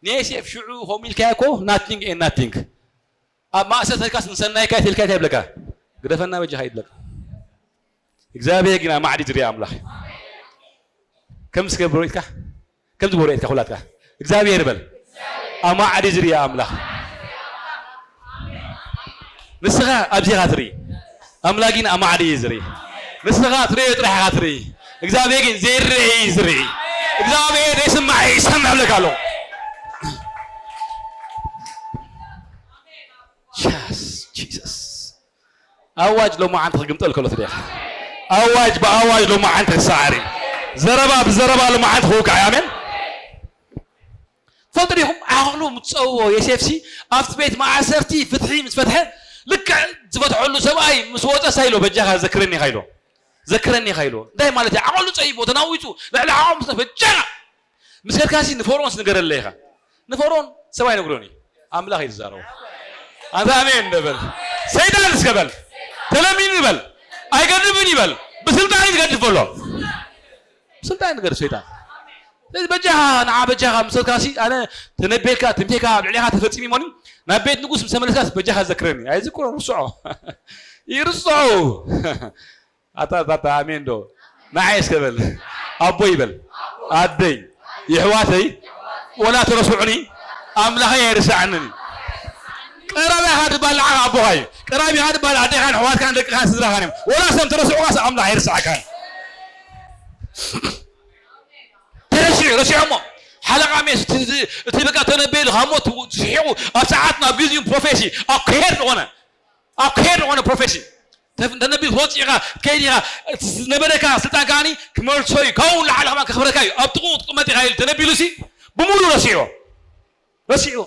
ንዮሴፍ ሽዑ ከምኡ ኢልካዮ እኮ፣ nothing and nothing። ኣብ ማእሰር ተልካስ ንሰናይካ ተልካ እንታይ ይብለካ? ግደፈና በጃኻ ይብለካ። እግዚኣብሔር ግን ኣማዕዲ ዝሪኣ ኣምላኽ እዩ። ከም ዝገብሮ ኢልካ፣ ከም ዝገብሮ ኢልካ ኩላትካ እግዚኣብሔር በል። ኣማዕዲ ዝሪኣ ኣምላኽ። ንስኻ ኣብዚኻ ትርኢ፣ ኣምላኽ ግን ኣማዕዲ እዩ ዝርኢ። ንስኻ ትርእዮ ጥራሕ ኢኻ ትርኢ፣ እግዚኣብሔር ግን ዘይረኣይ እዩ ዝርኢ። እግዚኣብሔር ዘይስማዕ ይሰምዕ እብለካ ኣለኹ። ቻስ፣ ጂሰስ። ኣዋጅ ሎማዓንቲ ክግምጠል ከሎ ትደኻ። ኣዋጅ ብኣዋጅ ሎማዓንቲ ክሰዓር እዩ። ዘረባ ብዘረባ ሎማዓንቲ ክውቃዕ እዩ። ኣሜን። ፈልጡ ዲኹም? ዓቕሉ ምስ ጸውዎ ዮሴፍሲ ኣብቲ ቤት ማእሰርቲ ፍትሒ ምስ ፈትሐ፣ ልክዕ ዝፈትሐሉ ሰብኣይ ምስ ወጸ፣ ሳይሎ በጃኻ ዘክረኒ ኢኻ ኢሎ። ዘክረኒ ኢኻ ኢሎ። እንታይ ማለት እዩ? ዓቕሉ ጸይቦ፣ ተናዊጹ፣ ልዕሊ ዓቕሉ ምስ በጃኻ ምስ ከድካሲ ንፈርዖንስ ንገረለይ ኢኻ። ንፈርዖን ሰብ ኣይነግሮን እዩ። ኣምላኽ እዩ ዝዛረቦ። ኣንታ ኣሜን እንደ በል። ሰይጣን እስከ በል። ተለሚኑ በል። ኣይገድፍን ይበል። ብስልጣን እዩ ዝገድፍ ዘሎ። ብስልጣን እዩ ዝገድፍ ሰይጣን። ስለዚ በጃኻ፣ ንዓ በጃኻ፣ ምሰልካሲ፣ ኣነ ተነቤልካ፣ ትምቴካ ኣብ ልዕሌኻ ተፈጺሙ ይሞኒ፣ ናብ ቤት ንጉስ ምስ ተመለስካስ በጃኻ ዘክረኒ። ኣይዝክሮን፣ ርስዖ። ይርስዖ። ኣታ፣ ኣታ፣ ኣታ፣ ኣሜን ዶ? ንዓይ እስከ በል። ኣቦይ በል። ኣደይ። የሕዋተይ፣ ወላ ተረስዑኒ ኣምላኸይ ኣይርስዓንን እዩ። ቀራቢኻ ድባል ንዓኻ ኣቦኻ እዩ። ቀራቢኻ ድባል ኣዴኻን ኣሕዋትካን ደቅኻን ስድራኻን እዮም። ወላ ሰም ተረስዑኻስ ኣምላኽ ኣይርስዓካን። ተረሲዑ ረሲዖሞ ሓለቓ ሜስ እቲ በቃ ተነበየሉ ካብ ሞት ስሒቑ ኣብ ሰዓት ናብ ግዚኡ ፕሮፌሲ ኣካሄድ ዝኾነ ኣካሄድ ዝኾነ ፕሮፌሲ ተነቢ ትወፅእ ኢኻ ትከይድ ኢኻ። ዝነበረካ ስልጣን ከዓኒ ክመልሶ እዩ። ካብኡ ንላዕሊ ከማን ከኽብረካ እዩ። ኣብ ጥቕኡ ክትቕመጥ ኢኻ ኢሉ ተነቢሉ ሲ ብምሉእ ረሲዕዎ ረሲዕዎ።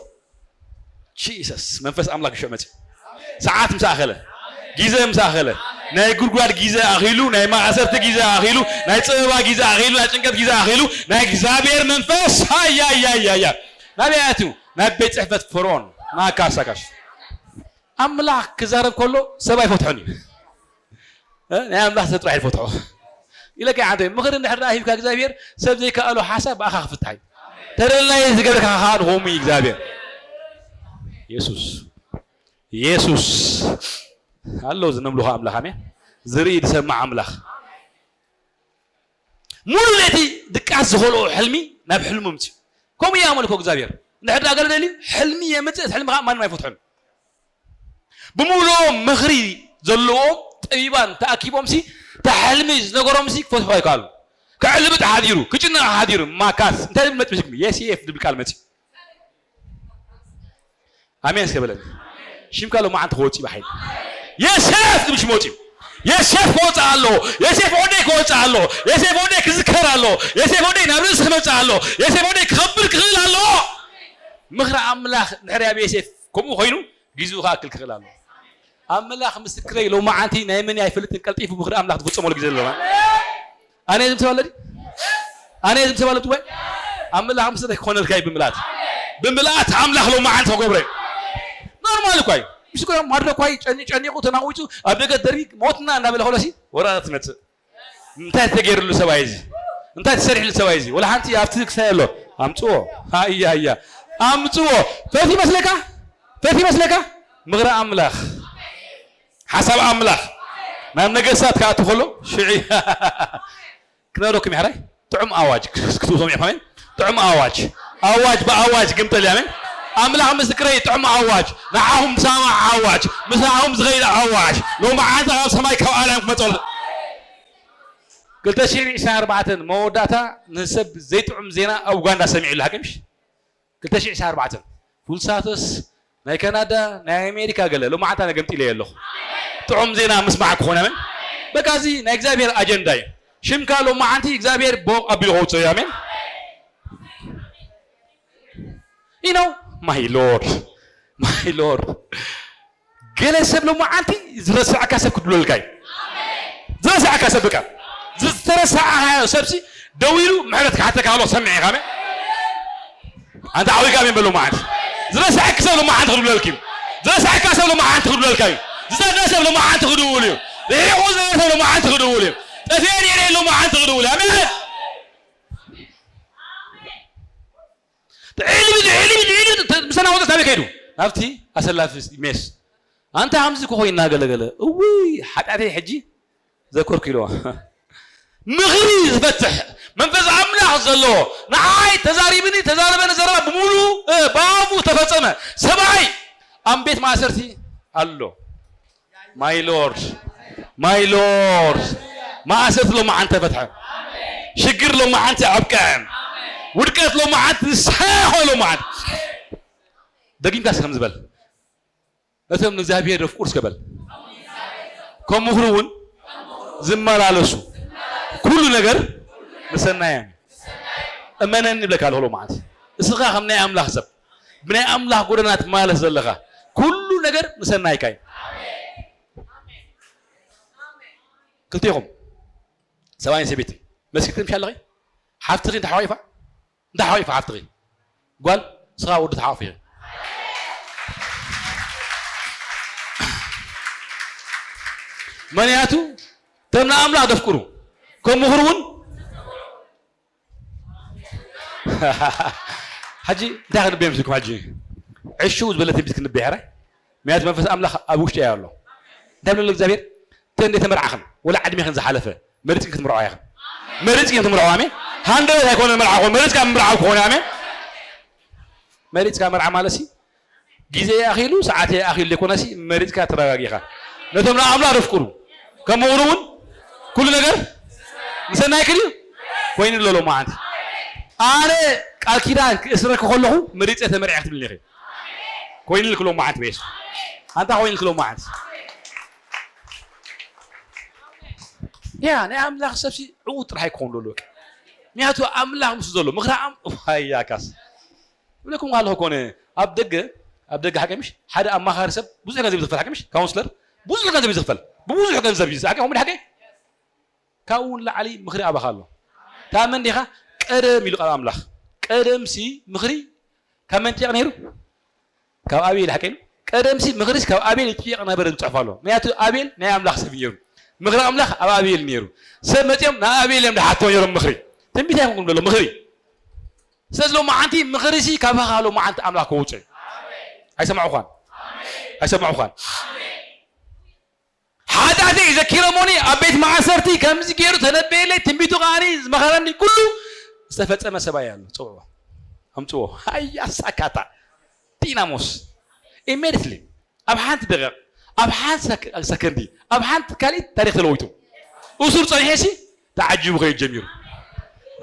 ጂሰስ መንፈስ ኣምላክ ይሾ መፂ ሰዓት ምስ ኣኸለ ግዜ ምስ ኣኸለ ናይ ጉድጓድ ግዜ ኣኺሉ ናይ ማእሰርቲ ግዜ ኣኺሉ ናይ ፀበባ ግዜ ኣኺሉ ናይ ጭንቀት ግዜ ኣኺሉ ናይ እግዚኣብሔር መንፈስ ሃያያያያ ናበይ ኣትዩ ናብ ቤት ፅሕፈት ፈርኦን ማካሳካሽ ኣምላኽ ክዛረብ ከሎ ሰብ ኣይፈትሖን እዩ። እ? ናይ ኣምላኽ ሰብ ጥራሕ ይፈትሖ። ኢለካ ዓንተ ምኽሪ እንድሕር ደኣ ሂብካ እግዚኣብሔር ሰብ ዘይከኣሎ ሓሳብ ብኣኻ ክፍታሕ እዩ። ተደላይ ዝገብርካ ከዓ ንኸሙ እዩ እግዚኣብሔር። የሱስ የሱስ ኣሎ ዝነምልኾ ኣምላኽ ኣሜን። ዝርኢ ዝሰማዕ ኣምላኽ ሙሉ ለይቲ ድቃስ ዝኸልኦ ሕልሚ ናብ ሕልሙ ምፅኡ። ከምኡ እዩ ኣመልኮ እግዚኣብሔር። እንድሕር ደኣ ገለ ደልዩ ሕልሚ የምፅእ፣ እቲ ሕልሚ ከዓ ማንም ኣይፈትሖን። ብምሉኦም ምኽሪ ዘለዎም ጠቢባን ተኣኪቦምሲ እታ ሕልሚ ዝነገሮምሲ ክፈትሑ ኣይከኣሉ። ክዕልብጥ ሓዲሩ ክጭነቕ ሓዲሩ ማካስ እንታይ ዝብል መፅእ የስኤፍ ዝብል ቃል መፅእ ኣሜን እስከ በለኒ። ሽምካ ሎማዓንቲ ክወፅእ ብሓይሊ የሴፍ ዝብል ሽም ወፅዩ። የሴፍ ክወፅእ ኣሎ። የሴፍ ወደይ ክወፅእ ኣሎ። የሴፍ ወደይ ክዝከር ኣሎ። የሴፍ ወደይ ናብ ርእሲ ክመፅእ ኣሎ። የሴፍ ወደይ ክኸብር ክኽእል ኣለዎ። ምኽሪ ኣምላኽ እንድሕር ኣብ የሴፍ ከምኡ ኮይኑ ግዜኡ ክኣክል ክኽእል ኣለዎ። ኣምላኽ ምስክረይ ሎማዓንቲ ናይ መን ኣይፈልጥን ቀልጢፉ ምኽሪ ኣምላኽ ዝፍፀመሉ ግዜ ኣለና። ኣነ ዝም ሰብ ኣለዲ ኣነ ዝም ሰብ ኣለዲ ወይ ኣምላኽ ምስረይ ክኾነልካ እዩ ብምልኣት ብምልኣት ኣምላኽ ሎማዓንቲ ክገብረ ኖርማል እኳ እዩ። ምስ እኮ ማድረ እኳ እዩ ጨኒ- ጨኒቑ ተናዊፁ ኣብ ደገ ደርቢ ሞትና እናበለ ከሎሲ ወራዳ ትመፅእ እንታይ ተገይርሉ ሰብኣይ እዚ እንታይ ተሰሪሕሉ ሰብኣይ እዚ ወላ ሓንቲ ኣብቲ ክሳይ ኣሎ ኣምፅዎ ሃያ ሃያ ኣምፅዎ ፈት ይመስለካ ፈት ይመስለካ ምኽሪ ኣምላኽ ሓሳብ ኣምላኽ ናብ ነገስታት ክኣቱ ከሎ ሽዒ ክነግረኩም ይሕራይ ጥዑም ኣዋጅ ክትብሉ ሰሚዕኩም ጥዑም ኣዋጅ ኣዋጅ ብኣዋጅ ግምጠል ኣሜን ኣምላኽ ምስክረይ ጥዑም ኣዋጅ ንዓኹም ዝሰማዕ ኣዋጅ ምሳኹም ዝኸይድ ኣዋጅ ሎማዓንቲ ካብ ሰማይ ካብ ኣርያም ክመፀሉ ክልተ ሽሕን ዕስራን ኣርባዕተን መወዳእታ ንሰብ ዘይጥዑም ዜና ኣብ ኡጋንዳ ሰሚዑ ኣሎ ሓቂ ምሽ ክልተ ሽሕን ዕስራን ኣርባዕተን ፉልሳቶስ ናይ ካናዳ ናይ ኣሜሪካ ገለ ሎማዓንታ ነገምጢለ ኣለኹ ጥዑም ዜና ምስማዕ ክኾነ ምን በቃ እዚ ናይ እግዚኣብሔር ኣጀንዳ እዩ ሽምካ ሎማዓንቲ እግዚኣብሔር ቦቕ ኣቢሉ ከውፅኦ እዩ ኣሜን you know my lord my lord ገለ ሰብ ሎማዓንቲ ዝረስዐካ ሰብ ክድብለልካ እዩ ዝረስዐካ ሰብ በቃ ዝተረሳዕካዮ ሰብሲ ደው ኢሉ ምሕረት ክሓተካ ከሎ ሰምዕ ኢኻ ኣንተ ዓዊካ ኣሜን በሎ መዓንቲ ዝረስዐኪ ሰብ ሎማዓንቲ ክድብለልኪ እዩ ዝረስዐካ ሰብ ሎማዓንቲ ክድብለልካ እዩ ዝፀነ ሰብ ሎማዓንቲ ክድውል እዩ ርሒቑ ዝነበረ ሰብ ሎማዓንቲ ክድውል እዩ ጠፊአ ነይረ ሎማዓንቲ ክድውል እዩ ኣሜን ዕልቢት ዕልቢት ዕልቢት ምሰና ወፅእ ናበይ ከይዱ ናብቲ ኣሰላፊ ሜስ ኣንታ ከምዚ ክኾይና ገለገለ እውይ ሓጢኣተይ ሕጂ ዘኮርኩ ኢልዋ ምኽሪ ዝፈትሕ መንፈስ ኣምላኽ ዘለዎ ንዓይ ተዛሪብኒ ተዛረበኒ ዘረባ ብምሉ ብኣፉ ተፈጸመ ሰብኣይ ኣብ ቤት ማእሰርቲ ኣሎ my lord my lord ማእሰርቲ ሎማዓንቲ ተፈትሐ ሽግር ሎማዓንቲ ኣብቅዐ ውድቀት ሎማዓንቲ ንስሓ ሎማዓንቲ ደጊምካስ ከም ዝበል እቶም ንእግዚኣብሔር ዘፍቁር እስከ በል ከም ምኽሩ እውን ዝመላለሱ ኩሉ ነገር ንሰናዮም እመነኒ ይብለካ ኣለኹ ሎማዓንቲ እስኻ ከም ናይ ኣምላኽ ሰብ ብናይ ኣምላኽ ጎደና ትመላለስ ዘለኻ ኩሉ ነገር ንሰናይካ እዩ ክልቴኹም ሰብኣይን ሰበይትን መስኪትኩም ሻለኺ ሓፍትኺ እንተሓዋይፋ እንተ ሓቂፋ ሓፍትኺ ጓል ንስኻ ወዲ ተሓቑፍ ኢኺ። ምኽንያቱ ከም ንኣምላኽ ደፍቅሩ ከም ምኽሩ እውን ሕጂ እንታይ ክንበ ምስልኩም ሕጂ ዕሹ ዝበለ ትንቢት ክንበ ሕራይ ምክንያቱ መንፈስ ኣምላኽ ኣብ ውሽጢ እያ ኣሎ እንታይ ብለሎ እግዚኣብሔር እተ እንደ ተመርዓኽን ወላ ዕድሜኽን ዝሓለፈ መሪፅን ክትምርዖ ኢኽን መሪፅን ክትምርዖ ኣሜን ሃንደበት ኣይኮነን መርዓ ክኾን፣ መሪፅካ ምርዓው ክኾን። ኣሜን። መሪፅካ መርዓ ማለት ሲ ግዜ ኣኺሉ ሰዓት ኣኺሉ ዘይኮነሲ፣ መሪፅካ ተረጋጊኻ ነቶም ንኣምላኽ ኣፍቅሩ። ከምኡ እውን ኩሉ ነገር ንሰናይክ ድዩ ኮይኑ ኣሎ። መዓንቲ ኣነ ቃል ኪዳን ክእስረኪ ከለኹ መሪፀ ተመርዐ ክትብልኒ ኢኺ። ኮይኑልክ ሎ መዓንቲ በየሱ ኣንታ ኮይኑልክ ሎ መዓንቲ። ያ ናይ ኣምላኽ ሰብሲ ዕዉት ጥራሕ ኣይክኸውን ዘሎ። ምክንያቱ ኣምላኽ ምስ ዘሎ ምኽሪ ኣም-፣ ዋያካስ ብለኩም ኣለኹ ኮነ። ኣብ ደገ፣ ኣብ ደገ ሓቂ ምሽ ሓደ ኣማኻሪ ሰብ ብዙሕ ገንዘብ እዩ ዝኽፈል። ሓቂ ምሽ ካውንስለር ብዙሕ ገንዘብ እዩ ዝኽፈል። ብብዙሕ ገንዘብ እዩ ዝሓቂ። ከምኡ ሓቂ ካብኡ ንላዕሊ ምኽሪ ኣባኻ ኣሎ። ታመን ዲኻ? ቀደም ኢሉ ቃል ኣምላኽ። ቀደምሲ ምኽሪ ካብ መን ጥየቕ ነይሩ? ካብ ኣቤል ሓቂ። ቀደምሲ ምኽሪስ ካብ ኣቤል ይጥየቕ ነበረ ዝፅሑፍ ኣሎ። ምክንያቱ ኣቤል ናይ ኣምላኽ ሰብ ነይሩ። ምኽሪ ኣምላኽ ኣብ ኣቤል ነይሩ። ሰብ መፂኦም ናብ ኣቤል እዮም ዝሓትዎ ነይሮም ምኽሪ። ትንቢት ኣይኮንኩም ዘሎ ምኽሪ። ስለዚ ሎማዓንቲ ምኽሪሲ ካባኻ ሎማዓንቲ ኣምላኽ ከውፅእ። ኣይሰማዕኳን? ኣይሰማዕኳን? ሓጢኣተይ ዘኪሮሞኒ ኣብ ቤት ማእሰርቲ ከምዚ ገይሩ ተነበየለይ፣ ትንቢቱ ከዓኒ ዝመኸረኒ ኩሉ ዝተፈጸመ ሰብኣይ ኣሎ። ጽውዕዎ። ኣምጽዎ። ሃያ ሳካታ። ዲናሞስ። ኢሜዲትሊ። ኣብ ሓንቲ ደቂቕ፣ ኣብ ሓንቲ ሰክ-፣ ሰከንዲ፣ ኣብ ሓንቲ ካልኢት ታሪኽ ተለዊጡ። እሱር ጸኒሐሲ ተዓጂቡ ከይድ ጀሚሩ።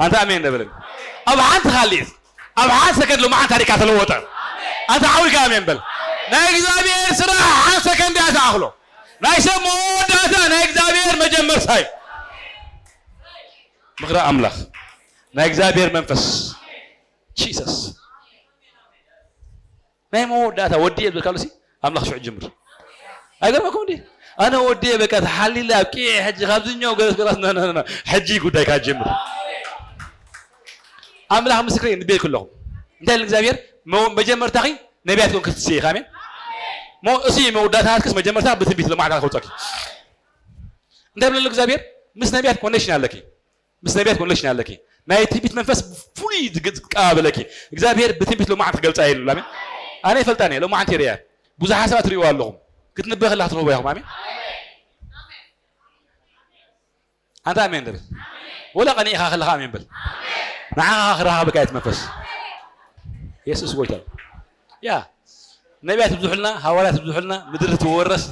ኣንታ ኣሜን ነበለን። ኣብ ሓንቲ ካልኢት፣ ኣብ ሓንቲ ሰከንድ ሎማዓንቲ ታሪካ ተለወጠ። ኣንታ ዓዊካ ኣሜን በል። ናይ እግዚኣብሔር ስራሕ ሓንቲ ሰከንድ እያ ትኣኽሎ። ናይ ሰብ መወዳእታ ናይ እግዚኣብሔር መጀመርታ እዩ። ምኽሪ ኣምላኽ፣ ናይ እግዚኣብሔር መንፈስ፣ ጂሰስ። ናይ መወዳእታ ወዲኤ ዝብል ካሎሲ ኣምላኽ ሽዑ ጅምር። ኣይገርመኩም እንዴ? ኣነ ወዲኤ በቃ ተሓሊለ ኣብቂዐ ሕጂ ካብዚኛው ገረስ ገራስ ነ-፣ ነ-፣ ነ-፣ ነ-፣ ሕጂ ጉዳይካ ጅምር። ኣምላኽ ምስክረይ ንቤልኩ ኣለኹም። እንታይ ኢሉ እግዚኣብሔር? መ-፣ መጀመርታኺ ነቢያት ኮንክ ትስኢኻ፣ ኣሜን። ሞ-፣ እሲ መወዳእታትክስ መጀመርታ ብትንቢት ለማዕታ ከውፀኪ። እንታይ ብለሉ እግዚኣብሔር? ምስ ነቢያት ኮኔክሽን ኣለኪ። ምስ ነቢያት ኮኔክሽን ኣለኪ። ናይ ትንቢት መንፈስ ፍሉይ ዝግ-፣ ዝቀባበለኪ። እግዚኣብሔር ብትንቢት ሎማዓንቲ ክገልፃ የሉ። ኣሜን። ኣነ ይፈልጣን እየ። ሎማዓንቲ ይርእያ። ብዙሓት ሰባት ትርእይዋ ኣለኹም። ክትንበ ከላ ክትረኽቦ ኢኹም። ኣሜን። ኣንታ ኣሜን ድብል። ወላ ቀኒእኻ ከለኻ ኣሜን በል። ንዓኻ ክረኻበካ እየ እቲ መንፈስ። የሱስ ጎይታ። ያ። ነቢያት ይብዝሑልና፣ ሃዋርያት ይብዝሑልና፣ ምድሪ ትወረስ።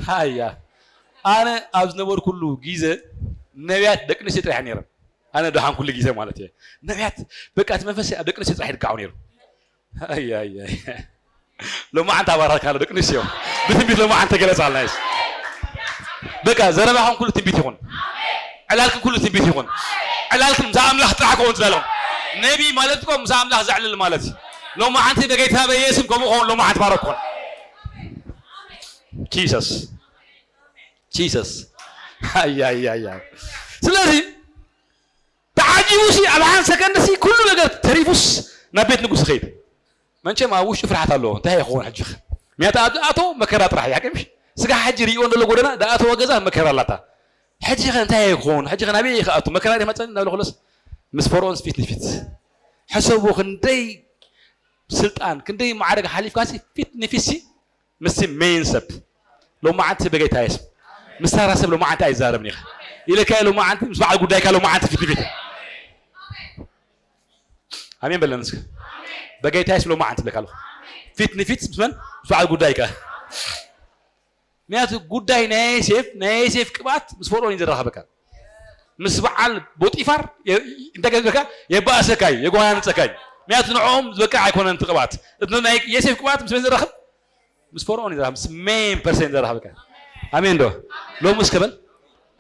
ሃያ። ኣነ ኣብ ዝነበርኩሉ ግዜ ነቢያት ደቂ ኣንስትዮ ጥራሕ ነይረን። ኣነ ደሓን ኩሉ ግዜ ማለት እየ። ነቢያት በቃ እቲ መንፈስ ኣብ ደቂ ኣንስትዮ ጥራሕ ይድቃዑ ነይሩ። ኣይ፣ ኣይ፣ ኣይ። ሎማዓንቲ ኣባራርካና ደቂ ኣንስትዮ። ብትንቢት ሎማዓንቲ ተገለጻልና እየስ። በቃ ዘረባኹም ኩሉ ትንቢት ይኹን። ዕላልክን ኩሉ ትንቢት ይኹን። ዕላልክን ምስ ኣምላኽ ጥራሕ ክኸውን ዝደለኹም። ነቢ ማለት እኮ ምስ ኣምላኽ ዘዕልል ማለት እዩ። ሎማዓንቲ በጌታ በኢየሱስም ከምኡ ክኸውን ሎማዓንቲ ባረኩኹም። ጂሰስ። ጂሰስ። ኣይ፣ ኣይ፣ ኣይ፣ ኣይ። ስለዚ ተዓጂቡሲ ኣብ ሓንቲ ሰከንድሲ ኩሉ ነገር ተሪፉስ ናብ ቤት ንጉስ ይኸይድ። መንቸም ኣብ ውሽጡ ፍርሓት ኣለዎ። እንታይ ይኸውን ሕጂ ኸ? ምክንያቱ ኣብ ዝኣተዎ መከራ ጥራሕ እዩ። ሓቂ ምሽ? ስጋ ሕጂ ሪእዎ እንደሎ ጎደና ዝኣተዎ ገዛ መከራ ኣላታ። ሕጂ ኸ እንታይ ይኸውን? ሕጂ ኸ ናበይ ይኸኣቱ? መከራ ይመፀኒ እናብለ ኩሎስ ምስ ፈርዖንስ ፊት ንፊት። ሕሰቡ ክንደይ ስልጣን፣ ክንደይ ማዕረግ ሓሊፍካሲ ፊት ንፊትሲ ምስቲ ሜን ሰብ ሎማዓንቲ በጌታ የስ ምስ ታራ ሰብ ሎማዓንቲ ኣይዛረብን ኢኻ ኢለካ ሎማዓንቲ ምስ በዓል ጉዳይካ ሎማዓንቲ ፊት ንፊት። ኣሜን በለን እስከ። በጌታ የስ ሎማዓንቲ ብለካ ኣለኹ። ፊት ንፊት ምስ መን? ምስ በዓል ጉዳይካ። ምክንያቱ ጉዳይ ናይ ዮሴፍ፣ ናይ ዮሴፍ ቅብኣት ምስ ፈርዖን እዩ ዘራኸበካ። ምስ በዓል ቦጢፋር የ-፣ እንታይ ገዝበካ? የባእሰካ እዩ፣ የጓናንፀካ እዩ። ምክንያቱ ንዕኦም ዝበቅዕ ኣይኮነን እቲ ቅብኣት። እቲ ናይ ዮሴፍ ቅብኣት ምስ መን ዘራኽብ? ምስ ፈርዖን እዩ ዘራኽብ፣ ምስ ሜን ፐርሰን ዘራኽበካ። ኣሜን ዶ? ሎሚ እስከ በል፣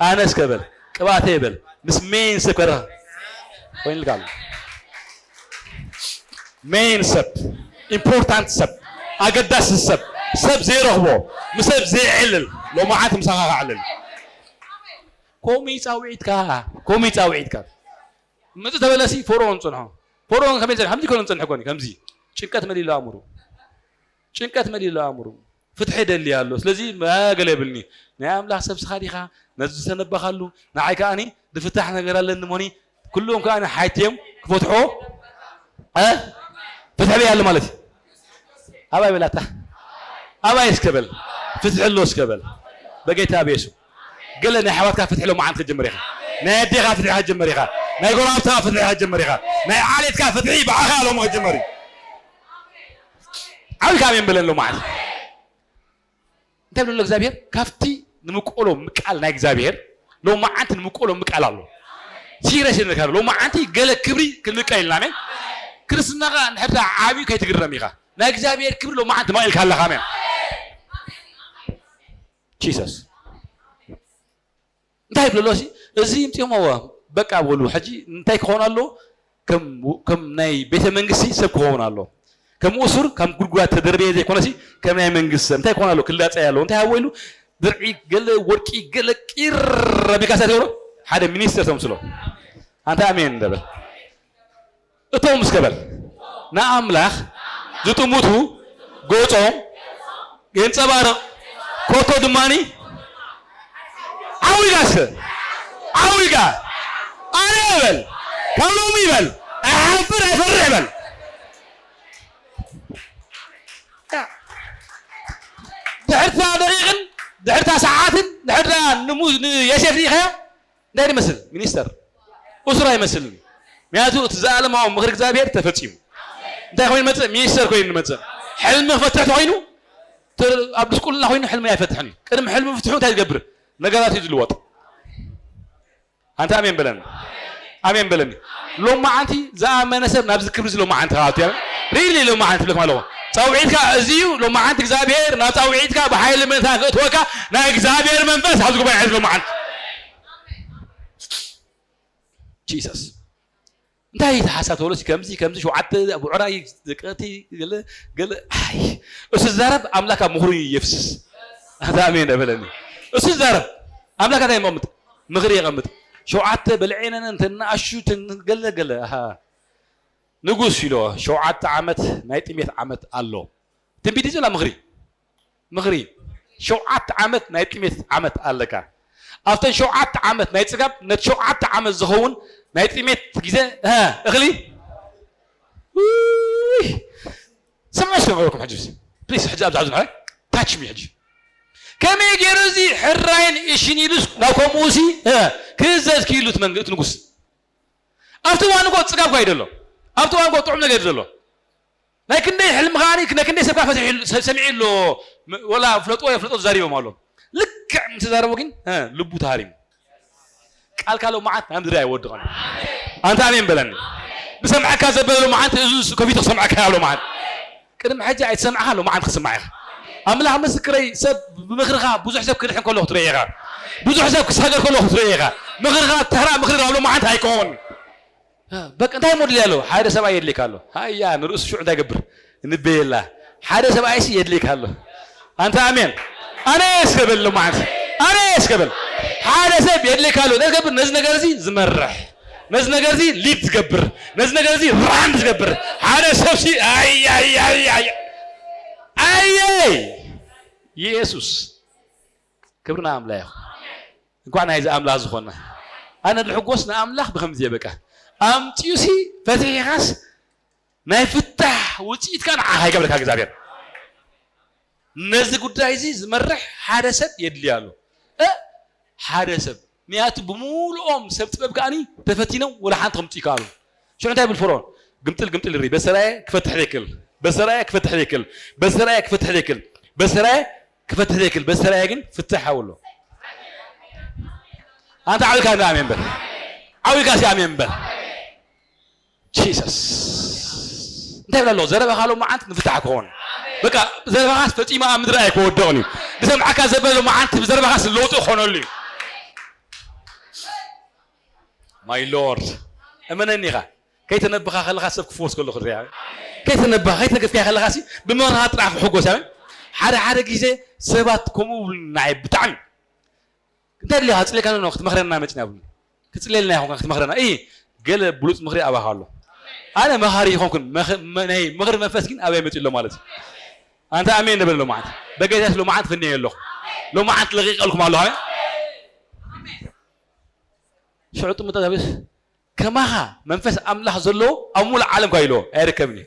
ኣነ እስከ በል፣ ቅብኣተይ በል፣ ምስ ሜን ሰብ ከራኽብ ኮይኑልካ ኣሎ። ሜን ሰብ፣ ኢምፖርታንት ሰብ፣ ኣገዳሲ ሰብ፣ ሰብ ዘይረኽቦ፣ ምስ ሰብ ዘይዕልል፣ ሎማዓንቲ ምሳኻ ክዕልል። ከምኡ እዩ ጻውዒትካ፣ ከምኡ እዩ ጻውዒትካ። ምጽእ ተበለሲ ፈርዖን ጸንሖ። ፈርዖን ከመይ ጸንሖ? ከምዚ ኮነ ጸንሖ ኮኒ፣ ከምዚ። ጭንቀት መሊሉ ኣእምሩ። ጭንቀት መሊሉ ኣእምሩ። ፍትሒ ደሊ ኣሎ። ስለዚ ገለ የብልኒ። ናይ ኣምላኽ ሰብ ስኻ ዲኻ? ነዚ ዝተነበኻሉ፣ ንዓይ ከኣኒ ዝፍታሕ ነገር ኣለኒ ሞኒ፣ ኩሎም ከኣኒ ሓይትዮም ክፈትሖ፣ እ? ፍትሒ በይ ኣሎ ማለት እዩ። ኣባይ በላታ። ኣባይ እስከ በል። ፍትሒ ኣሎ እስከ በል። በጌታ በየሱ። ገለ ናይ ኣሕዋትካ ፍትሒ ሎማዓንቲ ክትጅምር ኢኻ። ናይ ኣዴኻ ፍትሒ ክትጅምር ኢኻ። ናይ ጎረባብትኻ ፍትሒ ክትጅምር ኢኻ። ናይ ዓሌትካ ፍትሒ ብኣኻ ሎሚ ክትጅምር እዩ። ዓብልካ ኣሜን በለኒ ሎማዓንቲ። እንታይ ብሎ እግዚኣብሔር? ካብቲ ንምቆሎ ምቃል ናይ እግዚኣብሔር ሎማዓንቲ ንምቆሎ ምቃል ኣሎ። ሲረስ ንካል ሎማዓንቲ ገለ ክብሪ ክንምቀል ኢልና። ኣሜን። ክርስትናኻ ንሕዳ ዓብዩ ከይትግረም ኢኻ። ናይ እግዚኣብሔር ክብሪ ሎማዓንቲ መቒልካ ኣለኻ። ኣሜን። ጂሰስ እንታይ ይብለሎ ሲ? እዚ ይምፅኦሞ በቃ በሉ። ሕጂ እንታይ ክኸውን ኣሎ? ከም ከም ናይ ቤተ መንግስቲ ሰብ ክኸውን ኣሎ። ከም እሱር ከም ጉድጓድ ተደርበየ ዘይኮነሲ ከም ናይ መንግስቲ ሰብ እንታይ ክኾን ኣሎ? ክላፀይ ኣሎ። እንታይ ሃቦ ኢሉ? ድርዒ ገለ ወርቂ ገለ ቂር ኣቢልካ እንታይ ትገብሮ? ሓደ ሚኒስተር ተምስሎ። ኣንታ ኣሜን እንደበል። እቶም እስከ በል ንኣምላኽ ዝጥምቱ ገጾም የንጸባርቕ። ኮቶ ድማኒ ዓዊጋ እስከ ዓዊጋ ኣነ በል ካብ ሎሚ በል ኣይሓፍር ኣይፈርሕ በል። ድሕርታ ደቂቕን ድሕርታ ሰዓትን ድሕርታ ንሙ- ንየሴፍ ርኢኻያ እንታይ ይመስል ሚኒስተር እሱር ኣይመስልን። ምክንያቱ እቲ ዘላለማዊ ምኽሪ እግዚኣብሔር ተፈጺሙ እንታይ ኮይኑ መጽእ? ሚኒስተር ኮይኑ ንመጽእ። ሕልሚ ክፈትሕ ተኮይኑ ተ- ኣብ ድስቁልና ኮይኑ ሕልሚ ኣይፈትሕን እዩ። ቅድሚ ሕልሚ ፍትሑ እንታይ ዝገብር? ነገራት እዩ ዝልወጥ። ኣንተ ኣሜን በለኒ። ኣሜን በለኒ። ሎማዓንቲ ዝኣመነ ሰብ ናብዚ ክብሪ እዚ ሎማዓንቲ ካብ ኣትያ ሪሊ ሎማዓንቲ ብለኩም ኣለኹ። ጻውዒትካ እዚ እዩ። ሎማዓንቲ እግዚኣብሔር ናብ ጻውዒትካ ብሓይሊ ምእንታን ክእትወካ ናይ እግዚኣብሔር መንፈስ ኣብዚ ጉባኤ እዚ ሎማዓንቲ ጂሰስ እንታይ እዩ እቲ ሓሳብ ተብሎ ከምዚ ከምዚ ሸውዓተ ብዕራይ ደቀቲ ገለ ገለ ኣይ እሱ ዝዛረብ ኣምላክ ኣብ ምኽሩ የፍስስ። ኣታ ኣሜን እበለኒ። እሱ ዝዛረብ ኣምላክ እንታይ የቐምጥ? ምኽሪ የቐምጥ። ሸውዓተ በልዔነን እንተናኣሹ ገለ ገለ ኣሃ ንጉስ ኢሎ ሸውዓተ ዓመት ናይ ጥሜት ዓመት ኣሎ። ትንቢት እዩ ዝላ ምኽሪ ምኽሪ ሸውዓተ ዓመት ናይ ጥሜት ዓመት ኣለካ። ኣብተን ሸውዓተ ዓመት ናይ ጽጋብ ነቲ ሸውዓተ ዓመት ዝኸውን ናይ ጥሜት ግዜ እኸ እኽሊ ውይ፣ ስምዑ እስከ ክብለኩም ሕጂ ፕሊስ ሕጂ ኣብዚ ዓዙ ንዓይ ታች ሚ ሕጂ ከመይ ገይሩ እዚ ሕራይን እሽን ኢሉስ ናብ ከምኡ ሲ እ፣ ክእዘዝ ክኢሉ እቲ መንግ- እቲ ንጉስ ኣብቲ እዋን እኮ ጽጋብ ኳ እዩ ዘሎ ኣብቲ እዋን እኮ ጥዑም ነገር እዩ ዘሎ ናይ ክንደይ ሕልሚ ከዓኒ ናይ ክንደይ ሰብ ከኣ ፈቲሑ ሰሚዑ ኣሎ ወላ ፍለጥዎ የፍለጦ ተዛሪቦም ኣሎ ልክዕ ምስ ተዛረቦ ግን ልቡ ተሃሪሙ ቃልካ ሎመዓት ናብ ምድሪ ኣይወድቐን ኣንታ ኣሜን በለኒ ዝሰምዐካ ዘበለ ሎመዓት እዚ ከፊቱ ክሰምዐካ ኣብ ሎመዓት ቅድሚ ሕጂ ኣይትሰምዕኻ ሎመዓት ክስማዕ ኢኻ ኣምላኽ ምስክረይ ሰብ ብምኽርኻ ብዙሕ ሰብ ክድሕን ከሎ ክትርኢ ኢኻ ብዙሕ ሰብ ክሳገር ከሎ ክትርኢ ኢኻ ምኽርኻ ተራ ምኽሪ ኣብ ሎመዓት ኣይከውን በቃ እንታይ ሞድል ያለው ሓደ ሰብኣይ የድልካ ኣሎ ሃያ ንርእሱ ሽዑ እንታይ ገብር እንበየላ ሓደ ሰብኣይሲ የድልካ ኣሎ ኣንተ ኣሜን ኣነ እስከበል ሎማዓት ኣነ እስከበል ሓደ ሰብ የድልካ ኣሎ እንታይ ገብር ነዚ ነገር እዚ ዝመርሕ ነዚ ነገር እዚ ሊድ ዝገብር ነዚ ነገር እዚ ራን ዝገብር ሓደ ሰብ ሲ ኣይ ኣይ ኣይ ኣይ ኣይ ኢየሱስ ክብርና ኣምላኽ ይኹን እንኳዕ ናይዚ ኣምላኽ ዝኾንና ኣነ ዝሕጎስ ንኣምላኽ ብከምዚ እየ በቃ ኣምፅኡሲ ፈትሒኻስ ናይ ፍታሕ ውፅኢትካ ንዓኻ ይገብረካ እግዚኣብሔር ነዚ ጉዳይ እዚ ዝመርሕ ሓደ ሰብ የድልያ ኣሎ ሓደ ሰብ ምክንያቱ ብምሉኦም ሰብ ጥበብ ከዓኒ ተፈቲኖም ወላ ሓንቲ ከምፅኡ ይከኣሉ ሽዑ እንታይ ብል ፈርዖን ግምጥል ግምጥል ይርኢ በሰራየ ክፈትሕ ዘይክእል በሰራየ ክፈትሕ ዘይክእል በሰራየ ክፈትሕ ዘይክእል በሰራየ ክፈትሕ ዘይክእል በሰራየ ግን ፍትሕ ሃውሎ ኣንተ ዓዊካ እንዳ ኣሜን በል ዓዊካ ሲ ኣሜን በል ጂሰስ እንታይ ይብላ ኣለዎ ዘረባኻ ሎመዓንቲ ንፍታሕ ክኾን በቃ ዘረባኻስ ፈፂማ ኣብ ምድሪ ኣይክወድቕን እዩ ዝሰምዓካ ዘበለ ሎመዓንቲ ብዘረባኻስ ለውጢ ክኾነሉ እዩ ማይ ሎርድ እመነኒ ኢኻ ከይተነብኻ ከለኻ ሰብ ክፍወስ ከሎ ክትሪኣ ከይተነብኻ ከይተነገፍካዮ ከለኻ ሲ ብመርሃ ጥራሕ ክሕጎስ እያ ሓደ ሓደ ግዜ ሰባት ከምኡ ብሉናይ ብጣዕሚ እንታይ ድሌኻ ፅሌካ ኖ ክትመኽረና መፅና ብሉ ክፅሌልና ይኹን ክትመኽረና እ ገለ ብሉፅ ምኽሪ ኣባኻ ኣሎ ኣነ መኻሪ ይኾንኩን ናይ ምኽሪ መንፈስ ግን ኣበይ መፂ ኣሎ ማለት እዩ ኣንተ ኣሜን ንበል ሎማዓንት በጌታስ ሎማዓንት ፍንየ ኣለኹ ሎማዓንት ለቂቀልኩም ኣለኹ ኣሜን ሽዑ ጥምጠት ኣብስ ከማኻ መንፈስ ኣምላኽ ዘለዎ ኣብ ሙሉእ ዓለም ኳ ኢልዎ ኣይርከብን እዩ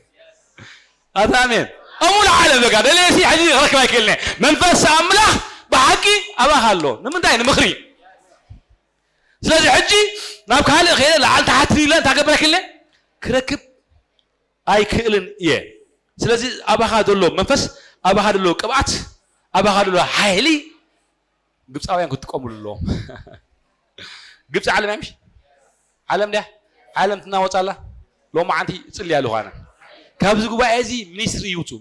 ኣታ ኣሜን ኣብ ሙሉእ ዓለም በቃ ደለየሲ ሕዚ ክረክብ ኣይክእልን መንፈስ ኣምላኽ ብሓቂ ኣባኻ ኣሎ ንምንታይ ንምኽሪ ስለዚ ሕጂ ናብ ካልእ ከይደ ላዓል ታሓት ኢለ እንታይ ገብረክለ ክረክብ ኣይክእልን እየ። ስለዚ ኣባኻ ዘሎ መንፈስ፣ ኣባኻ ዘሎ ቅብኣት፣ ኣባኻ ዘሎ ሓይሊ ግብፃውያን ክትጥቀምሉ ኣለዎም። ግብፂ ዓለም እያ ምሽ? ዓለም ድያ? ዓለም ትናወፃላ። ሎማዓንቲ እፅሊ ኣለኹ ኣነ። ካብዚ ጉባኤ እዚ ሚኒስትሪ ይውፁ።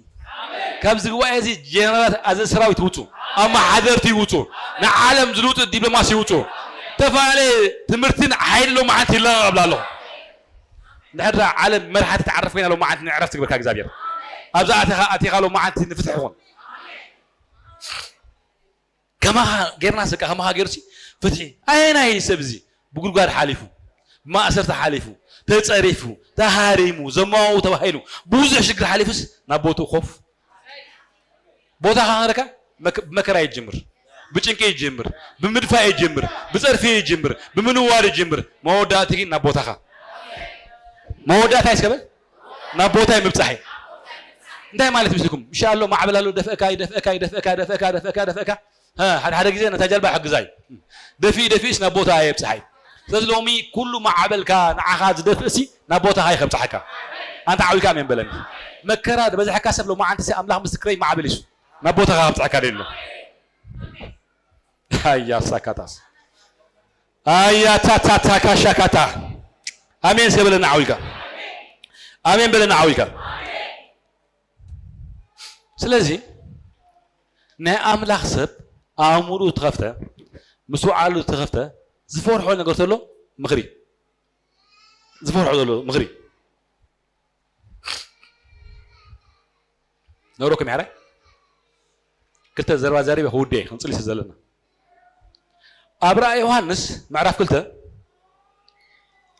ካብዚ ጉባኤ እዚ ጀነራል ኣዘ ሰራዊት ይውፁ። ኣመሓደርቲ ይውፁ። ንዓለም ዝልውጡ ዲፕሎማሲ ይውፁ። ተፈላለየ ትምህርትን ሓይሊ ሎማዓንቲ ይለቐቕ እብላ ኣለኹ። እንድሕር ደኣ ዓለም መርሓቲ ትዓርፍ ኮይና ሎማዓንቲ ንዕረፍቲ ግበርካ እግዚኣብሔር። ኣብዛ ኣቲኻ ኣቲኻ ሎማዓንቲ ንፍትሒ ኩን። ከማኻ ጌርናስ በቃ ከማኻ ጌሩሲ ፍትሒ ኣየናይ ሰብ እዚ ብጉድጓድ ሓሊፉ ብማእሰርቲ ሓሊፉ ተጸሪፉ ተሃሪሙ ዘማዊ ተባሂሉ ብዙሕ ሽግር ሓሊፉስ ናብ ቦትኡ ኮፍ ቦታኻ ክረካ መክ- ብመከራ ይጅምር ብጭንቂ ይጅምር ብምድፋእ ይጅምር ብጸርፊ ይጅምር ብምንዋር ይጅምር መወዳእቲ ግን ናብ ቦታኻ መወዳእታ ይስከበል ናብ ቦታይ ምብጻሕ እዩ። እንታይ ማለት ምስልኩም? ምሽ ኣሎ ማዕበል ኣሎ ደፍእካ ይደፍእካ ይደፍእካ ደፍእካ ደፍእካ ደፍእካ ደፍእካ ሀ፣ ሓደ ሓደ ግዜ ነታ ጀልባ ይሕግዛ እዩ። ደፊኡ ደፊኡስ ናብ ቦታ የብጽሓ እዩ። ስለዚ ሎሚ ኩሉ ማዕበልካ ንዓኻ ዝደፍእሲ ናብ ቦታኻ እዩ ከብጽሓካ። ኣንታ ዓዊካ ኣሜን በለኒ። መከራ ዝበዝሐካ ሰብ ሎማዓንትሲ ኣምላኽ ምስክረይ ማዕበል እዩ። ናብ ቦታኻ ከብጽሓካ ደሎ። ኣያ ሳካታስ ኣያ ታታታ ካሻካታ ኣሜን ሰበለና ዓዊካ ኣሜን በለና ዓዊካ ስለዚ ናይ ኣምላኽ ሰብ ኣእምሩ ተኸፍተ ምስ ወዓሉ ተኸፍተ ዝፈርሖ ነገር ተሎ ምኽሪ ዝፈርሖ ዘሎ ምኽሪ ነብረኩም ያረ ክልተ ዘረባ ዘሪበ ክውድየ ክንፅሊ ስለ ዘለና ኣብ ራእይ ዮሃንስ ምዕራፍ ክልተ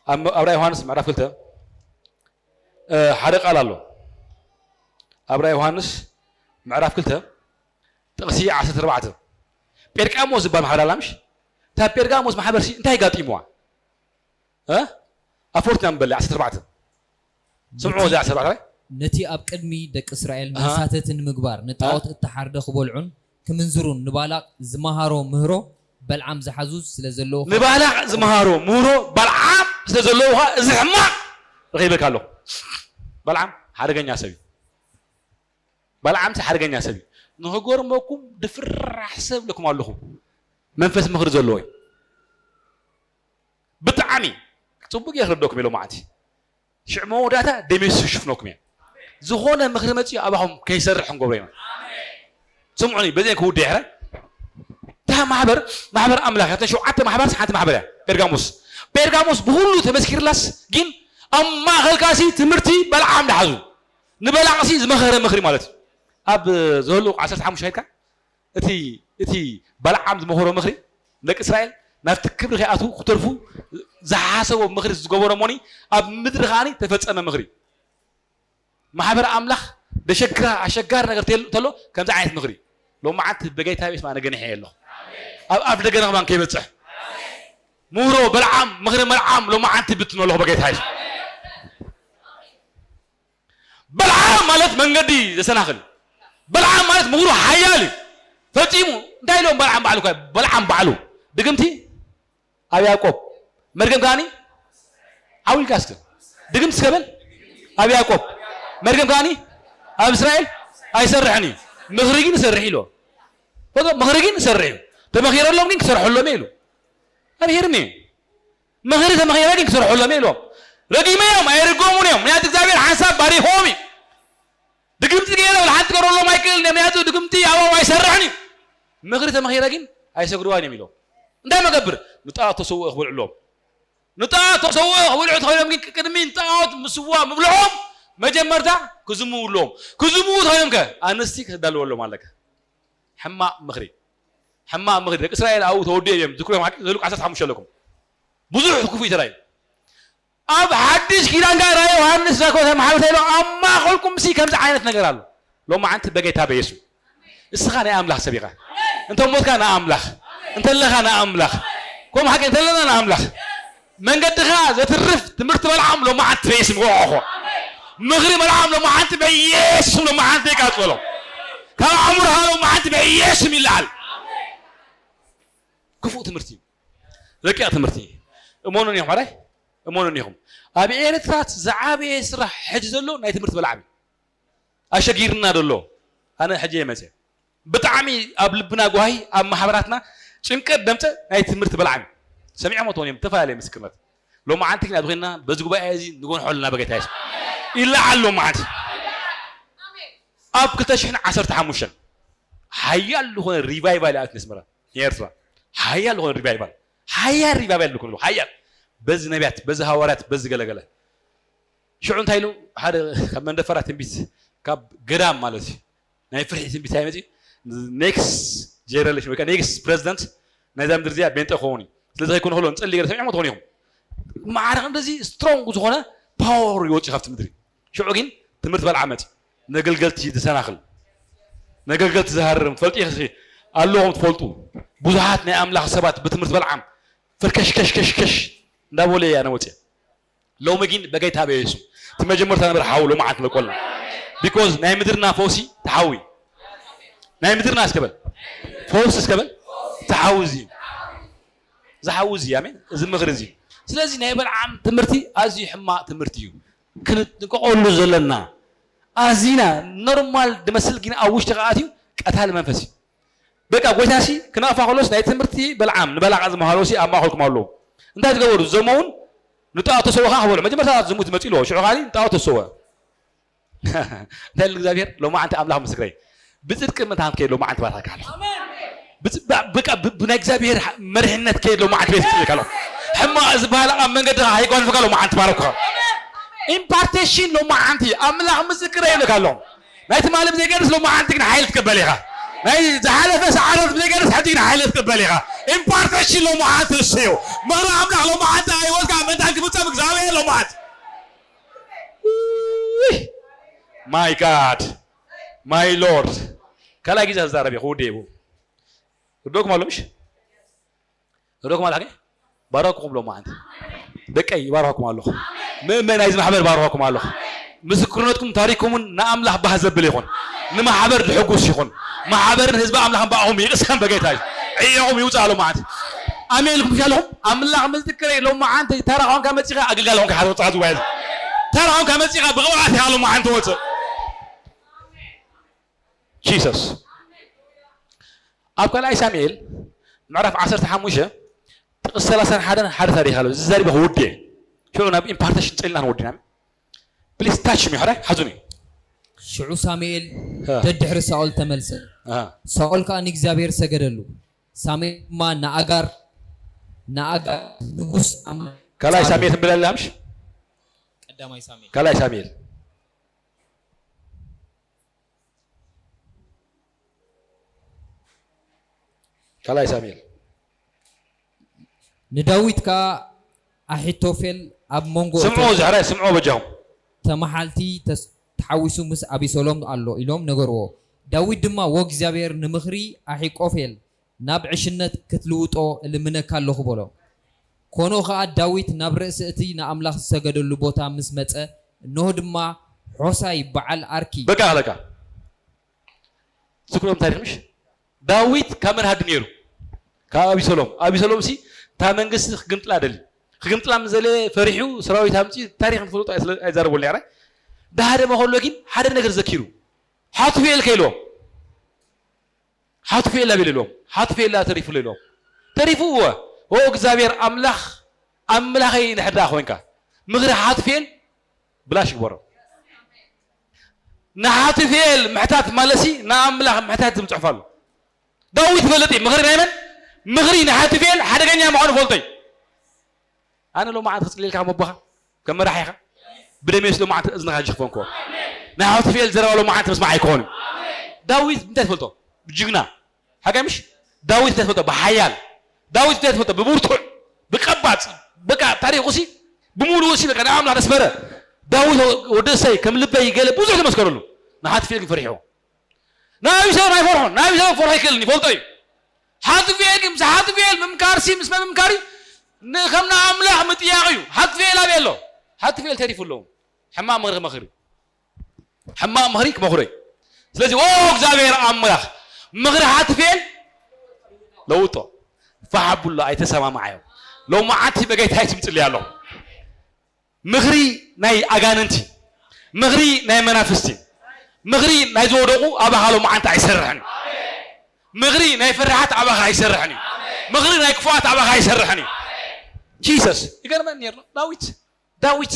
ኣብ ራእይ ዮሃንስ ምዕራፍ ክልተ ሓደ ቃል ኣሎ ኣብ ራእይ ዮሃንስ ምዕራፍ ክልተ ጥቕሲ ዓሰርተ ኣርባዕተ ጴርቃሞስ ዝበሃል ማሕበር ኣላ ምሽ እታ ጴርጋሞስ ማሕበር ሲ እንታይ ጋጢምዋ ኣፎርትና ምበለ ዓሰርተ ኣርባዕተ ስምዑ እዚ ዓሰርተ ኣርባዕተ ነቲ ኣብ ቅድሚ ደቂ እስራኤል መሳተቲ ንምግባር ንጣዖት እተሓርደ ክበልዑን ክምንዝሩን ንባላቅ ዝመሃሮ ምህሮ በልዓም ዝሓዙ ስለ ዘለዉ ንባላቅ ዝመሃሮ ምህሮ በልዓም ስለ ዘለዉ ከዓ እዚ ሕማቅ ረኺበካ ኣለኹ በልዓም ሓደገኛ ሰብ እዩ በልዓም ሓደገኛ ሰብ እዩ ንክገርመኩም ድፍራሕ ሰብ ለኩም ኣለኹ መንፈስ ምኽሪ ዘለዎ እዩ ብጣዕሚ ፅቡቅ እየ ክረደኩም ኢሎም መዓንቲ ሽዕ መወዳእታ ደሜ ሽፍነኩም እየ ዝኾነ ምኽሪ መፅኡ ኣባኹም ከይሰርሕ ክንገብሮ ኢና ስምዑኒ በዚአን ክውደ ይሕረ እታ ማሕበር ማሕበር ኣምላኽ እተን ሸውዓተ ማሕበር ሓንቲ ማሕበር እያ ጴርጋሞስ ጴርጋሞስ ብኩሉ ተመስኪርላስ ግን ኣብ ማእኸልካሲ ትምህርቲ በልዓም ዳሓዙ ንበላዕሲ ዝመኸረ ምኽሪ ማለት እዩ ኣብ ዘህሉ ዓሰርተ ሓሙሽተ ከድካ እቲ እቲ በልዓም ዝመኸሮ ምኽሪ ንደቂ እስራኤል ናብቲ ክብሪ ከይኣትዉ ክተርፉ ዝሓሰቦ ምኽሪ ዝገበሮ እሞኒ ኣብ ምድሪ ከዓኒ ተፈጸመ ምኽሪ ማሕበር ኣምላኽ ደሸግራ ኣሸጋሪ ነገር ተሎ ከምዚ ዓይነት ምኽሪ ሎሚ ዓንቲ በጌታ ቤት ማነ ገንሐ የለኹ ኣብ ኣፍ ደገ ንኽማን ከይበፅሕ ምሁሮ በልዓም ምኽሪ መልዓም ሎሚ ዓንቲ ብትኖ ኣለኹ በጌታ የሱስ በልዓም ማለት መንገዲ ዘሰናኽል በልዓም ማለት ምሁሩ ሓያል እዩ ፈፂሙ እንታይ ኢሎም በልዓም ባዕሉ በልዓም ባዕሉ ድግምቲ ኣብ ያዕቆብ መርገም ከዓኒ ዓው ኢልካ እስከ ድግምቲ እስከ በል ኣብ ያዕቆብ መርገም ከዓኒ ኣብ እስራኤል ኣይሰርሕን እዩ ምኽሪ ግን ይሰርሕ ኢሎ ምኽሪ ግን ይሰርሕ እዩ ተመኺረሎም ግን ክሰርሐሎም ኢሉ ኣብሄርኒ እዩ ምኽሪ ተመኺረ ግን ክሰርሐሎም ኢሎም ረጊመዮም ኣይርገሙን እዮም ምክንያቱ እግዚኣብሔር ሓንሳብ ባሪኾም እዩ ድግምቲ ገይረ ሓንቲ ገረሎም ኣይክእልን እዮም ምክንያቱ ድግምቲ ኣባው ኣይሰርሕን እዩ ምኽሪ ተመኺረ ግን ኣይሰግድዋን እዮም ኢሎም እንታይ መገብር ንጣዖት ተሰውኦ ክበልዕሎም ንጣዖት ተሰውኦ ክበልዑ ተኸይሎም ግን ቅድሚ ንጣዖት ምስዋ ምብልዖም መጀመርታ ክዝምውሎም ክዝምው ተኸይሎም ከ ኣንስቲ ክተዳልወሎም ኣለካ ሕማቕ ምኽሪ ሕማቕ ምኽሪ ደቂ እስራኤል ኣብኡ ተወዲኦም እዮም ዝክሮም ሓቂ ዘሉቅ ዓሰርተ ሓሙሽተ ኣለኩም ብዙሕ ክፉእ ተራእዩ ኣብ ሓድሽ ኪዳን ጋር ዮሃንስ ዛኮተ ማሕበርተ ኢሎ ኣብ ማእኸልኩም ሲ ከምዚ ዓይነት ነገር ኣሎ ሎማዓንቲ በጌታ በየሱ እስኻ ናይ ኣምላኽ ሰብ ኢኻ እንተ ሞትካ ንኣምላኽ እንተለኻ ንኣምላኽ ከም ሓቂ እንተለና ንኣምላኽ መንገድኻ ዘትርፍ ትምህርቲ በልዓም ሎማዓንቲ በየስም ወዕኾ ምኽሪ በልዓም ሎማዓንቲ በየስም ሎማዓንቲ ይቃጽሎ ካብ ኣእምሮኻ ሎማዓንቲ በየስም ይለዓል ክፉእ ትምህርቲ እዩ ረቂቕ ትምህርቲ። እመኑን ኢኹም ሓራይ፣ እመኑን ኢኹም። ኣብ ኤርትራ ዝዓበየ ስራሕ ሕጂ ዘሎ ናይ ትምህርቲ በላዕሚ ኣሸጊርና ደሎ። ኣነ ሕጂ የመፀ ብጣዕሚ ኣብ ልብና ጓሂ ኣብ ማሕበራትና ጭንቀት ደምፀ ናይ ትምህርቲ በላዕሚ ሰሚዖም ትኾኑ እዮም። ተፈላለየ ምስክርነት ሎማዓንቲ ግን ኣብዚ ኮይንና በዚ ጉባኤ እዚ ንጎንሖ ኣለና በጌታ የሱስ ይለዓል ሎማዓንቲ ኣብ ክልተ ሽሕን ዓሰርተ ሓሙሽተን ሓያል ዝኾነ ሪቫይቫል ይኣት ነስመራ ንኤርትራ ሓያል ዝኾነ ሪቫይቫል ሓያል ሪቫይቫል ልኩ ሓያል በዚ ነቢያት በዚ ሃዋርያት በዚ ገለገለ ሽዑ እንታይ ኢሉ ሓደ ካብ መንደፈራ ትንቢት ካብ ገዳም ማለት እዩ ናይ ፍርሒ ትንቢት ኣይመፅእ ኔክስት ጀነሬሽን ወይ ኔክስት ፕሬዚደንት ናይዛ ምድር እዚኣ ቤንጠ ክኸውን እዩ ስለዚ ከይኮነ ከሎ ንፀሊ ገለ ሰሚዕሞ ትኾኑ ኢኹም ማዕረ እንደዚ ስትሮንግ ዝኾነ ፓወር ይወፅእ ካብቲ ምድሪ ሽዑ ግን ትምህርቲ በልዓ መፅ ነገልገልቲ ዝሰናኽል ነገልገልቲ ዝሃርም ትፈልጡ ኢኺ ኣለኹም ትፈልጡ ብዙሓት ናይ ኣምላኽ ሰባት ብትምህርቲ በልዓም ፈርከሽከሽከሽከሽ እንዳበለ እያ ነወፅእ ሎሚ ግን በጌታ በየሱስ እቲ መጀመርታ ነበር ሓው ሎማዓት መቆልና because ናይ ምድርና ፈውሲ ተሓዊ ናይ ምድርና እስከበል ፈውሲ እስከበል ተሓዊ እዚ ዝሓዊ እዚ ኣሜን እዚ ምኽሪ እዚ ስለዚ ናይ በልዓም ትምህርቲ ኣዝዩ ሕማቕ ትምህርቲ እዩ ክንጥቀቐሉ ዘለና ኣዚና ኖርማል ድመስል ግን ኣብ ውሽጢ ከኣትዩ ቀታሊ መንፈስ እዩ በቃ ጎይታሲ ክነቕፋ ከሎስ ናይ ትምህርቲ በልዓም ንበላዓ ዝመሃሮ ሲ ኣብ ማእኸልኩም ኣለዉ እንታይ ዝገበሩ ዘመውን ንጣዖት ተሰወ ከዓ ክበሉ መጀመርታ ዝሙት መፂ ኣለዎ ሽዑ ከዓ ንጣዖት ተሰወ እንታይ እግዚኣብሔር ሎማዓንቲ ኣምላኽ ምስክረይ ብፅድቂ ምንታን ከይድ ሎማዓንቲ ባርካ ኣሎ ብፅባዕ ብቃ ብናይ እግዚኣብሔር መርሕነት ከይድ ሎማዓንቲ ቤት ፅልካ ኣሎ ሕማቕ ዝበሃል ኣብ መንገድኻ ኣይጓንፍካ ሎማዓንቲ ባረኩኻ ኢምፓርቴሽን ሎማዓንቲ ኣምላኽ ምስክረ ይብለካ ኣሎ ናይ ትማሊ ብዘይገርስ ሎማዓንቲ ግን ሓይል ትቀበል ኢኻ ናይ ዝሓለፈ ሰዓታት ብዘይገርስ ሕጂ ግን ሓይል ትቀበል ኢኻ ኢምፓርቴሽን ሎማዓንቲ እሱ እዩ ምኽሪ ኣምላኽ ሎማዓንቲ ኣይወልካ ምእንታን ክፍጸም እግዚኣብሔር ሎማዓንቲ my God my Lord ካልኣይ ግዜ ክዛረብ እየ ክውደ ይቡ ርዶኩም ኣሎ ምሽ ርዶኩም ኣለኹ ባረኩኹም ሎማዓንቲ ደቀይ ይባርኸኩም ኣለኹ ምእመን ናይዚ ማሕበር ባርኸኩም ኣለኹ ምስክርነትኩም ታሪክኩምን ንኣምላኽ ባህ ዘብል ይኹን ንማሕበር ዝሕጉስ ይኹን ማሕበርን ህዝቢ ኣምላኽን ብኣኹም ይቕሰም በጌታ እዩ ዕየኹም ይውፃእ ሎማዓንቲ ኣሜን ኢልኩም ኣለኹም ኣምላኽ ምዝክረ ሎማዓንቲ ተራ ኾንካ መፂኻ ኣገልጋሊ ኾንካ ሓደ ወፅኻ ዝዋየ ተራ ኾንካ መፂኻ ብቕብኣት ኢኻ ሎማዓንቲ ወፅእ ጂሰስ ኣብ ካልኣይ ሳሙኤል ምዕራፍ ዓሰርተ ሓሙሽተ ጥቕስ ሰላሳን ሓደን ሓደ ታሪኽ ኣሎ ዝዛሪበ ክውድእ ሽዑ ናብ ኢምፓርቴሽን ጸልና ንወድና ፕሊስ ታች ሚ ሕራይ ሓዙኒ ሽዑ ሳሙኤል ደድሕሪ ሳኦል ተመልሰ። ሳኦል ከኣ ንእግዚኣብሔር ሰገደሉ። ሳሙኤል ድማ ንኣጋር ንኣጋር ንጉስ ኣማሌቅ ካልኣይ ሳሙኤል ትንብል ኣለ ኣምሽ ቀዳማይ ሳሙኤል ካልኣይ ሳሙኤል ካልኣይ ሳሙኤል ንዳዊት ከኣ ኣሒቶፌል ኣብ መንጎ ስምዑ ዝሕራይ ስምዑ በጃኹም ተመሓልቲ ተሓዊሱ ምስ ኣቢሰሎም ኣሎ ኢሎም ነገርዎ። ዳዊት ድማ ወእግዚኣብሔር ንምኽሪ ኣሒቆፌል ናብ ዕሽነት ክትልውጦ እልምነካ ኣለኹ በሎ። ኮኖ ኸኣ ዳዊት ናብ ርእሲ እቲ ንኣምላኽ ዝሰገደሉ ቦታ ምስ መጸ፣ እንሆ ድማ ሖሳይ በዓል ኣርኪ። በቃ ኣለካ። ስኩሎም ታሪኽ ምሽ ዳዊት ካብ መን ሃዱ ነይሩ? ካብ ኣቢሰሎም። ኣቢሰሎም ሲ እታ መንግስቲ ክግምጥላ ደሊ። ክግምጥላ ምስ ዘለ ፈሪሑ ሰራዊት ኣምጺኡ ታሪኽ ንፈልጦ ኣይዛረበሉ ነይረ። ዳሃደመ ከሎ ግን ሓደ ነገር ዘኪሩ። ሓቱፌል ከይልዎም ሓቱፌላ ቢሉ ኢሎም ሓቱፌላ ተሪፉ ኢሎም ተሪፉ እወ ኦ እግዚኣብሔር ኣምላኽ ኣምላኸይ ንሕዳ ኮይንካ ምኽሪ ሓቱፌል ብላሽ ግበሮ ንሓቱፌል ምሕታት ማለሲ ንኣምላኽ ምሕታት ዝብል ፅሑፍ ኣሎ ዳዊት ይፈልጥ እዩ ምኽሪ ናይ መን ምኽሪ ንሓቱፌል ሓደገኛ ምዃኑ ፈልጦ እዩ ኣነ ሎማዓንቲ ክፅልየልካ ከም ኣቦኻ ከም መራሒኻ ብደመይ ስለ መዓልቲ እዝንኻ ዝሽፈንኮ ናይ ኣክቱፌል ዘረባ ሎማዓንቲ ምስማዕ ኣይኮን ዳዊት እንታይ ትፈልጦ ብጅግና ሓቀይ ምሽ ዳዊት እንታይ ትፈልጦ ብሓያል ዳዊት እንታይ ትፈልጦ ብብርቱዕ ብቀባጽ በቃ ታሪኹ ሲ ብምሉኡ ሲ በቃ ንኣምላኽ ዘስመረ ዳዊት ወዲ እሰይ ከም ልበይ ገለ ብዙሕ ተመስከረሉ ንሓትፌል ግን ፈሪሕዎ ንኣብሰሎም ኣይፈርሖን። ንኣብሰሎም ክፈርሖ ኣይክእልን ይፈልጦ እዩ። ሓትፌል ግን ምስ ሓትፌል ምምካር ሲ ምስ መን ምምካር እዩ? ንከም ንኣምላኽ ምጥያቕ እዩ። ሓትፌል ኣበይ ኣሎ? ሓትፌል ተሪፉ ኣለዎም። ሕማቕ ምኽሪ ክመኽር እዩ። ሕማቕ ምኽሪ ክመኽሮ እዩ። ስለዚ ኦ እግዚኣብሔር ኣምላኽ ምኽሪ ሓትፌል ለውጦ። ፋሕ ኣብሎ፣ ኣይተሰማምዓዮ። ሎማዓንቲ በጌታ ስም እጽሊ ኣለኹ። ምኽሪ ናይ ኣጋንንቲ፣ ምኽሪ ናይ መናፍስቲ፣ ምኽሪ ናይ ዝወደቑ ኣባኻ ሎማዓንቲ ኣይሰርሕን እዩ። ምኽሪ ናይ ፍርሓት ኣባኻ ኣይሰርሕን እዩ። ምኽሪ ናይ ክፉኣት ኣባኻ ኣይሰርሕን እዩ። ጂሰስ ይገርመኒ ነይሩ። ዳዊት ዳዊት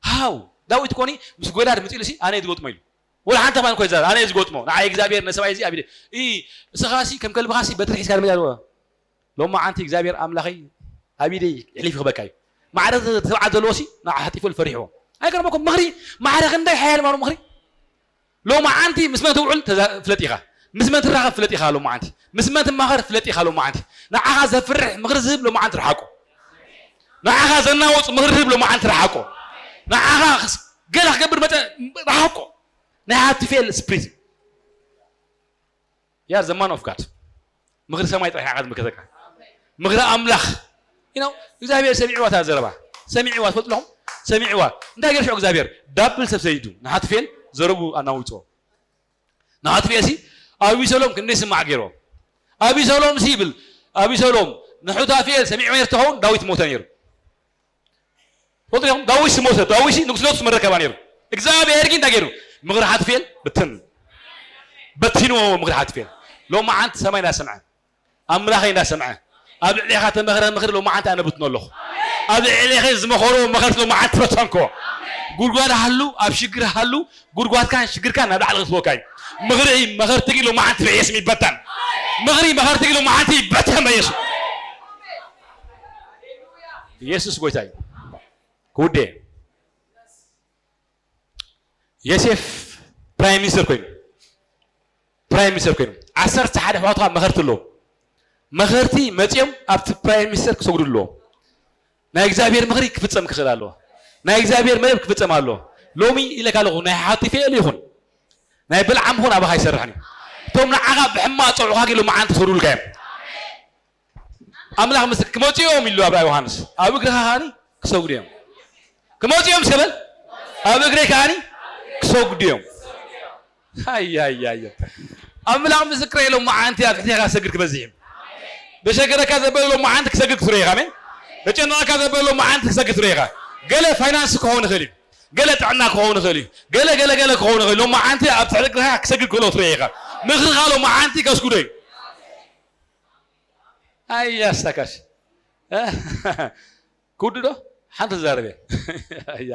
ሃው ዳዊት ኮኒ ምስ ጎልያድ ምጽእ ኢሉ ሲ ኣነ ዝገጥሞ ኢሉ። ወላ ሓንቲ ማን ኮይ ዛር ኣነ ዝገጥሞ ንዓይ እግዚኣብሔር ነሰባይ እዚ ኣቢደ ኢ እስኻ ሲ ከም ከልብኻ ሲ በትሪ ሒዝካ ልመዳ ኣለዎ። ሎማዓንቲ እግዚኣብሔር ኣምላኸይ ኣቢደይ ሕሊፍ ክበካ እዩ። ማዕረ ተባዓት ዘለዎ ሲ ንዓ ሓጢፉ ፈሪሕዎ። ኣይገርመኩም ምኽሪ ማዕረ ክንደይ ሓያል ማሩ ምኽሪ። ሎማዓንቲ ምስ መን ትውዕል ተዛ- ፍለጥ ኢኻ። ምስ መን ትራኸብ ፍለጥ ኢኻ ሎማዓንቲ። ምስ መን ትማኸር ፍለጥ ኢኻ ሎማዓንቲ። ንዓኻ ዘፍርሕ ምኽሪ ዝህብ ሎማዓንቲ ርሓቆ። ንዓኻ ዘናውጽ ምኽሪ ዝህብ ሎማዓንቲ ርሓቆ። ንዓኻ ክስ- ገለ ክገብር መጸ ርሓቆ። ናይ ሃብቲ ፌል ስፕሪት You are the man of God. ምኽሪ ሰማይ ጥራሕ ኢኻ ዝምልከተካ። ምኽሪ ኣምላኽ you know እግዚኣብሔር ሰሚዕዋ እታ ዘረባ። ሰሚዕዋ ትፈልጡ ኣለኹም? ሰሚዕዋ። እንታይ ገይሩ ሽዑ እግዚኣብሔር ዳብል ሰብ ሰዲዱ ንሓትፌል ዘረቡ ኣናዊፅዎ። ንሓትፌል ሲ ኣቢሰሎም ክንደይ ስማዕ ገይርዎ። ኣቢሰሎም ሲ ይብል ኣቢሰሎም ንሑታፌል ሰሚዕዎ ነይሩ ተኸውን ዳዊት ሞተ ነይሩ። ፈልጡ ኢኹም ዳዊት ሲ ሞተ ዳዊት ሲ ንጉስ ሎጥ መረከባ ነይሩ። እግዚኣብሔር ግን እንታይ ገይሩ? ምኽሪ ሓትፌል ብትን በቲንዎ። ምኽሪ ሓትፌል ሎማዓንቲ ሰማይ እንዳሰምዐ ኣምላኸይ እንዳሰምዐ ኣብ ልዕሌኻ ተመኽረ ምኽሪ ሎማዓንቲ ኣነ ብትኖ ኣለኹ። ኣብ ልዕሌኸ ዝመኸሮ መኸርት ሎማዓንቲ በተንኮ። ጉድጓድ ሃሉ ኣብ ሽግር ሃሉ ጉድጓድካን ሽግርካን ናብ ላዕሊ ክትወካ እዩ። ምኽሪ መኸርቲ ግን ሎማዓንቲ በየስም ይበተን። ምኽሪ መኸርቲ ግን ሎማዓንቲ ይበተን በየስም። ኢየሱስ ጎይታ እዩ። ክውደ ዮሴፍ ፕራይም ሚኒስተር ኮይኑ ፕራይም ሚኒስተር ኮይኑ ዓሰርተ ሓደ ኣሕዋቱ መኸርቲ ኣለዎ። መኸርቲ መፂኦም ኣብቲ ፕራይም ሚኒስተር ክሰግዱ ኣለዎ። ናይ እግዚኣብሔር ምኽሪ ክፍፀም ክኽእል ኣለዎ። ናይ እግዚኣብሔር መደብ ክፍፀም ኣለዎ። ሎሚ ኢለካ ኣለኹ ናይ ሓቲ ፌል ይኹን ናይ ብልዓም ኹን ኣባኻ ይሰርሕን እዩ። እቶም ንዓኻ ብሕማቕ ፀውዑኻ ግን ሎማዓንቲ ክሰግዱልካ እዮም። ኣምላኽ ምስ ክመፅኦም ኢሉ ኣብ ራእይ ዮሃንስ ኣብ እግርኻ ከዓኒ ክሰግዱ እዮም። ክመፅኦም ሰበል ኣብ እግረይ ከዓኒ ክሰግዱ እዮም። ኣያያየ ኣምላኽ ምስክረ ኢሎም መዓንቲ ኣብ ትሕቴኻ ሰግድ ክበዝሕ እዩ። በሸገረካ ዘበለ ኢሎም መዓንቲ ክሰግድ ክትርኢ ኢኻ። ኣሜን። ተጨነቐካ ዘበለ ኢሎም መዓንቲ ክሰግድ ክትርኢ ኢኻ። ገለ ፋይናንስ ክኸውን ይኽእል እዩ። ገለ ጥዕና ክኸውን ይኽእል እዩ። ገለ ገለ ገለ ክኸውን ይኽእል ሎም መዓንቲ ኣብ ትሕቲ እግርኻ ክሰግድ ክእሎ ትርኢ ኢኻ። ምኽርኻ ሎም መዓንቲ ከስግዶ እዩ። ኣይ ኣስታካሽ ክውዲ ዶ ሓንቲ ትዛረብ እያ። ኣያ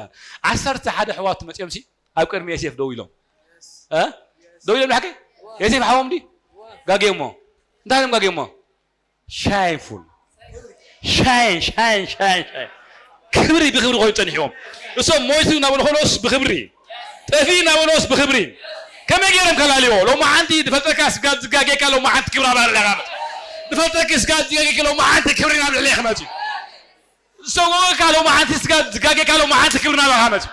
ዓሰርተ ሓደ ኣሕዋቱ መፂኦም ሲ ኣብ ቅድሚ ዮሴፍ ደው ኢሎም እ? ደው ኢሎም ንሓቂ ዮሴፍ ሓዎም ዲ ጋጌሞ እንታይ እዮም ጋጌሞ? ሻይንፉል ሻይን ሻይን ሻይን ሻይን ክብሪ ብክብሪ ኮይኑ ፀኒሕዎም። እሶም ሞይቱ እናበሉ ከለኦስ ብክብሪ ጠፊኡ እናበሎስ ብኽብሪ ከመይ ገይሮም ከላልዮ? ሎማዓንቲ ዝፈልጠካ ስጋ ዝጋጌካ ሎማዓንቲ ክብሪ ኣብ ልዕሌኻ መጽእ። ዝፈልጠኪ ስጋ ዝጋጌኪ ሎማዓንቲ ክብሪ ናብ ልዕሌኺ መጽእ። ዝሰጎገካ ሎማዓንቲ ስጋ ዝጋጌካ ሎማዓንቲ ክብሪ ናባኻ መጽእ።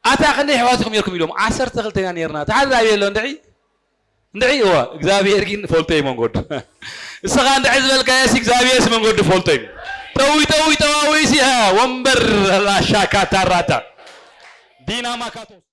ኣታ ክንደይ ኣሕዋትኩም ነርኩም ኢሎም ዓሰርተ ክልተ ኢና ነርና። ተሓዛቢ ኣሎ እንድዒ እንድዒ እወ እግዚኣብሔር ግን ፈልጦ እዩ መንገዱ። እስኻ እንድዒ ዝበልካዮስ እግዚኣብሔርስ መንገዱ ፈልጦ እዩ። ጠዊ ጠዊ ጠዋዊሲ ወንበር ላሻካ ታራታ ዲናማካቶስ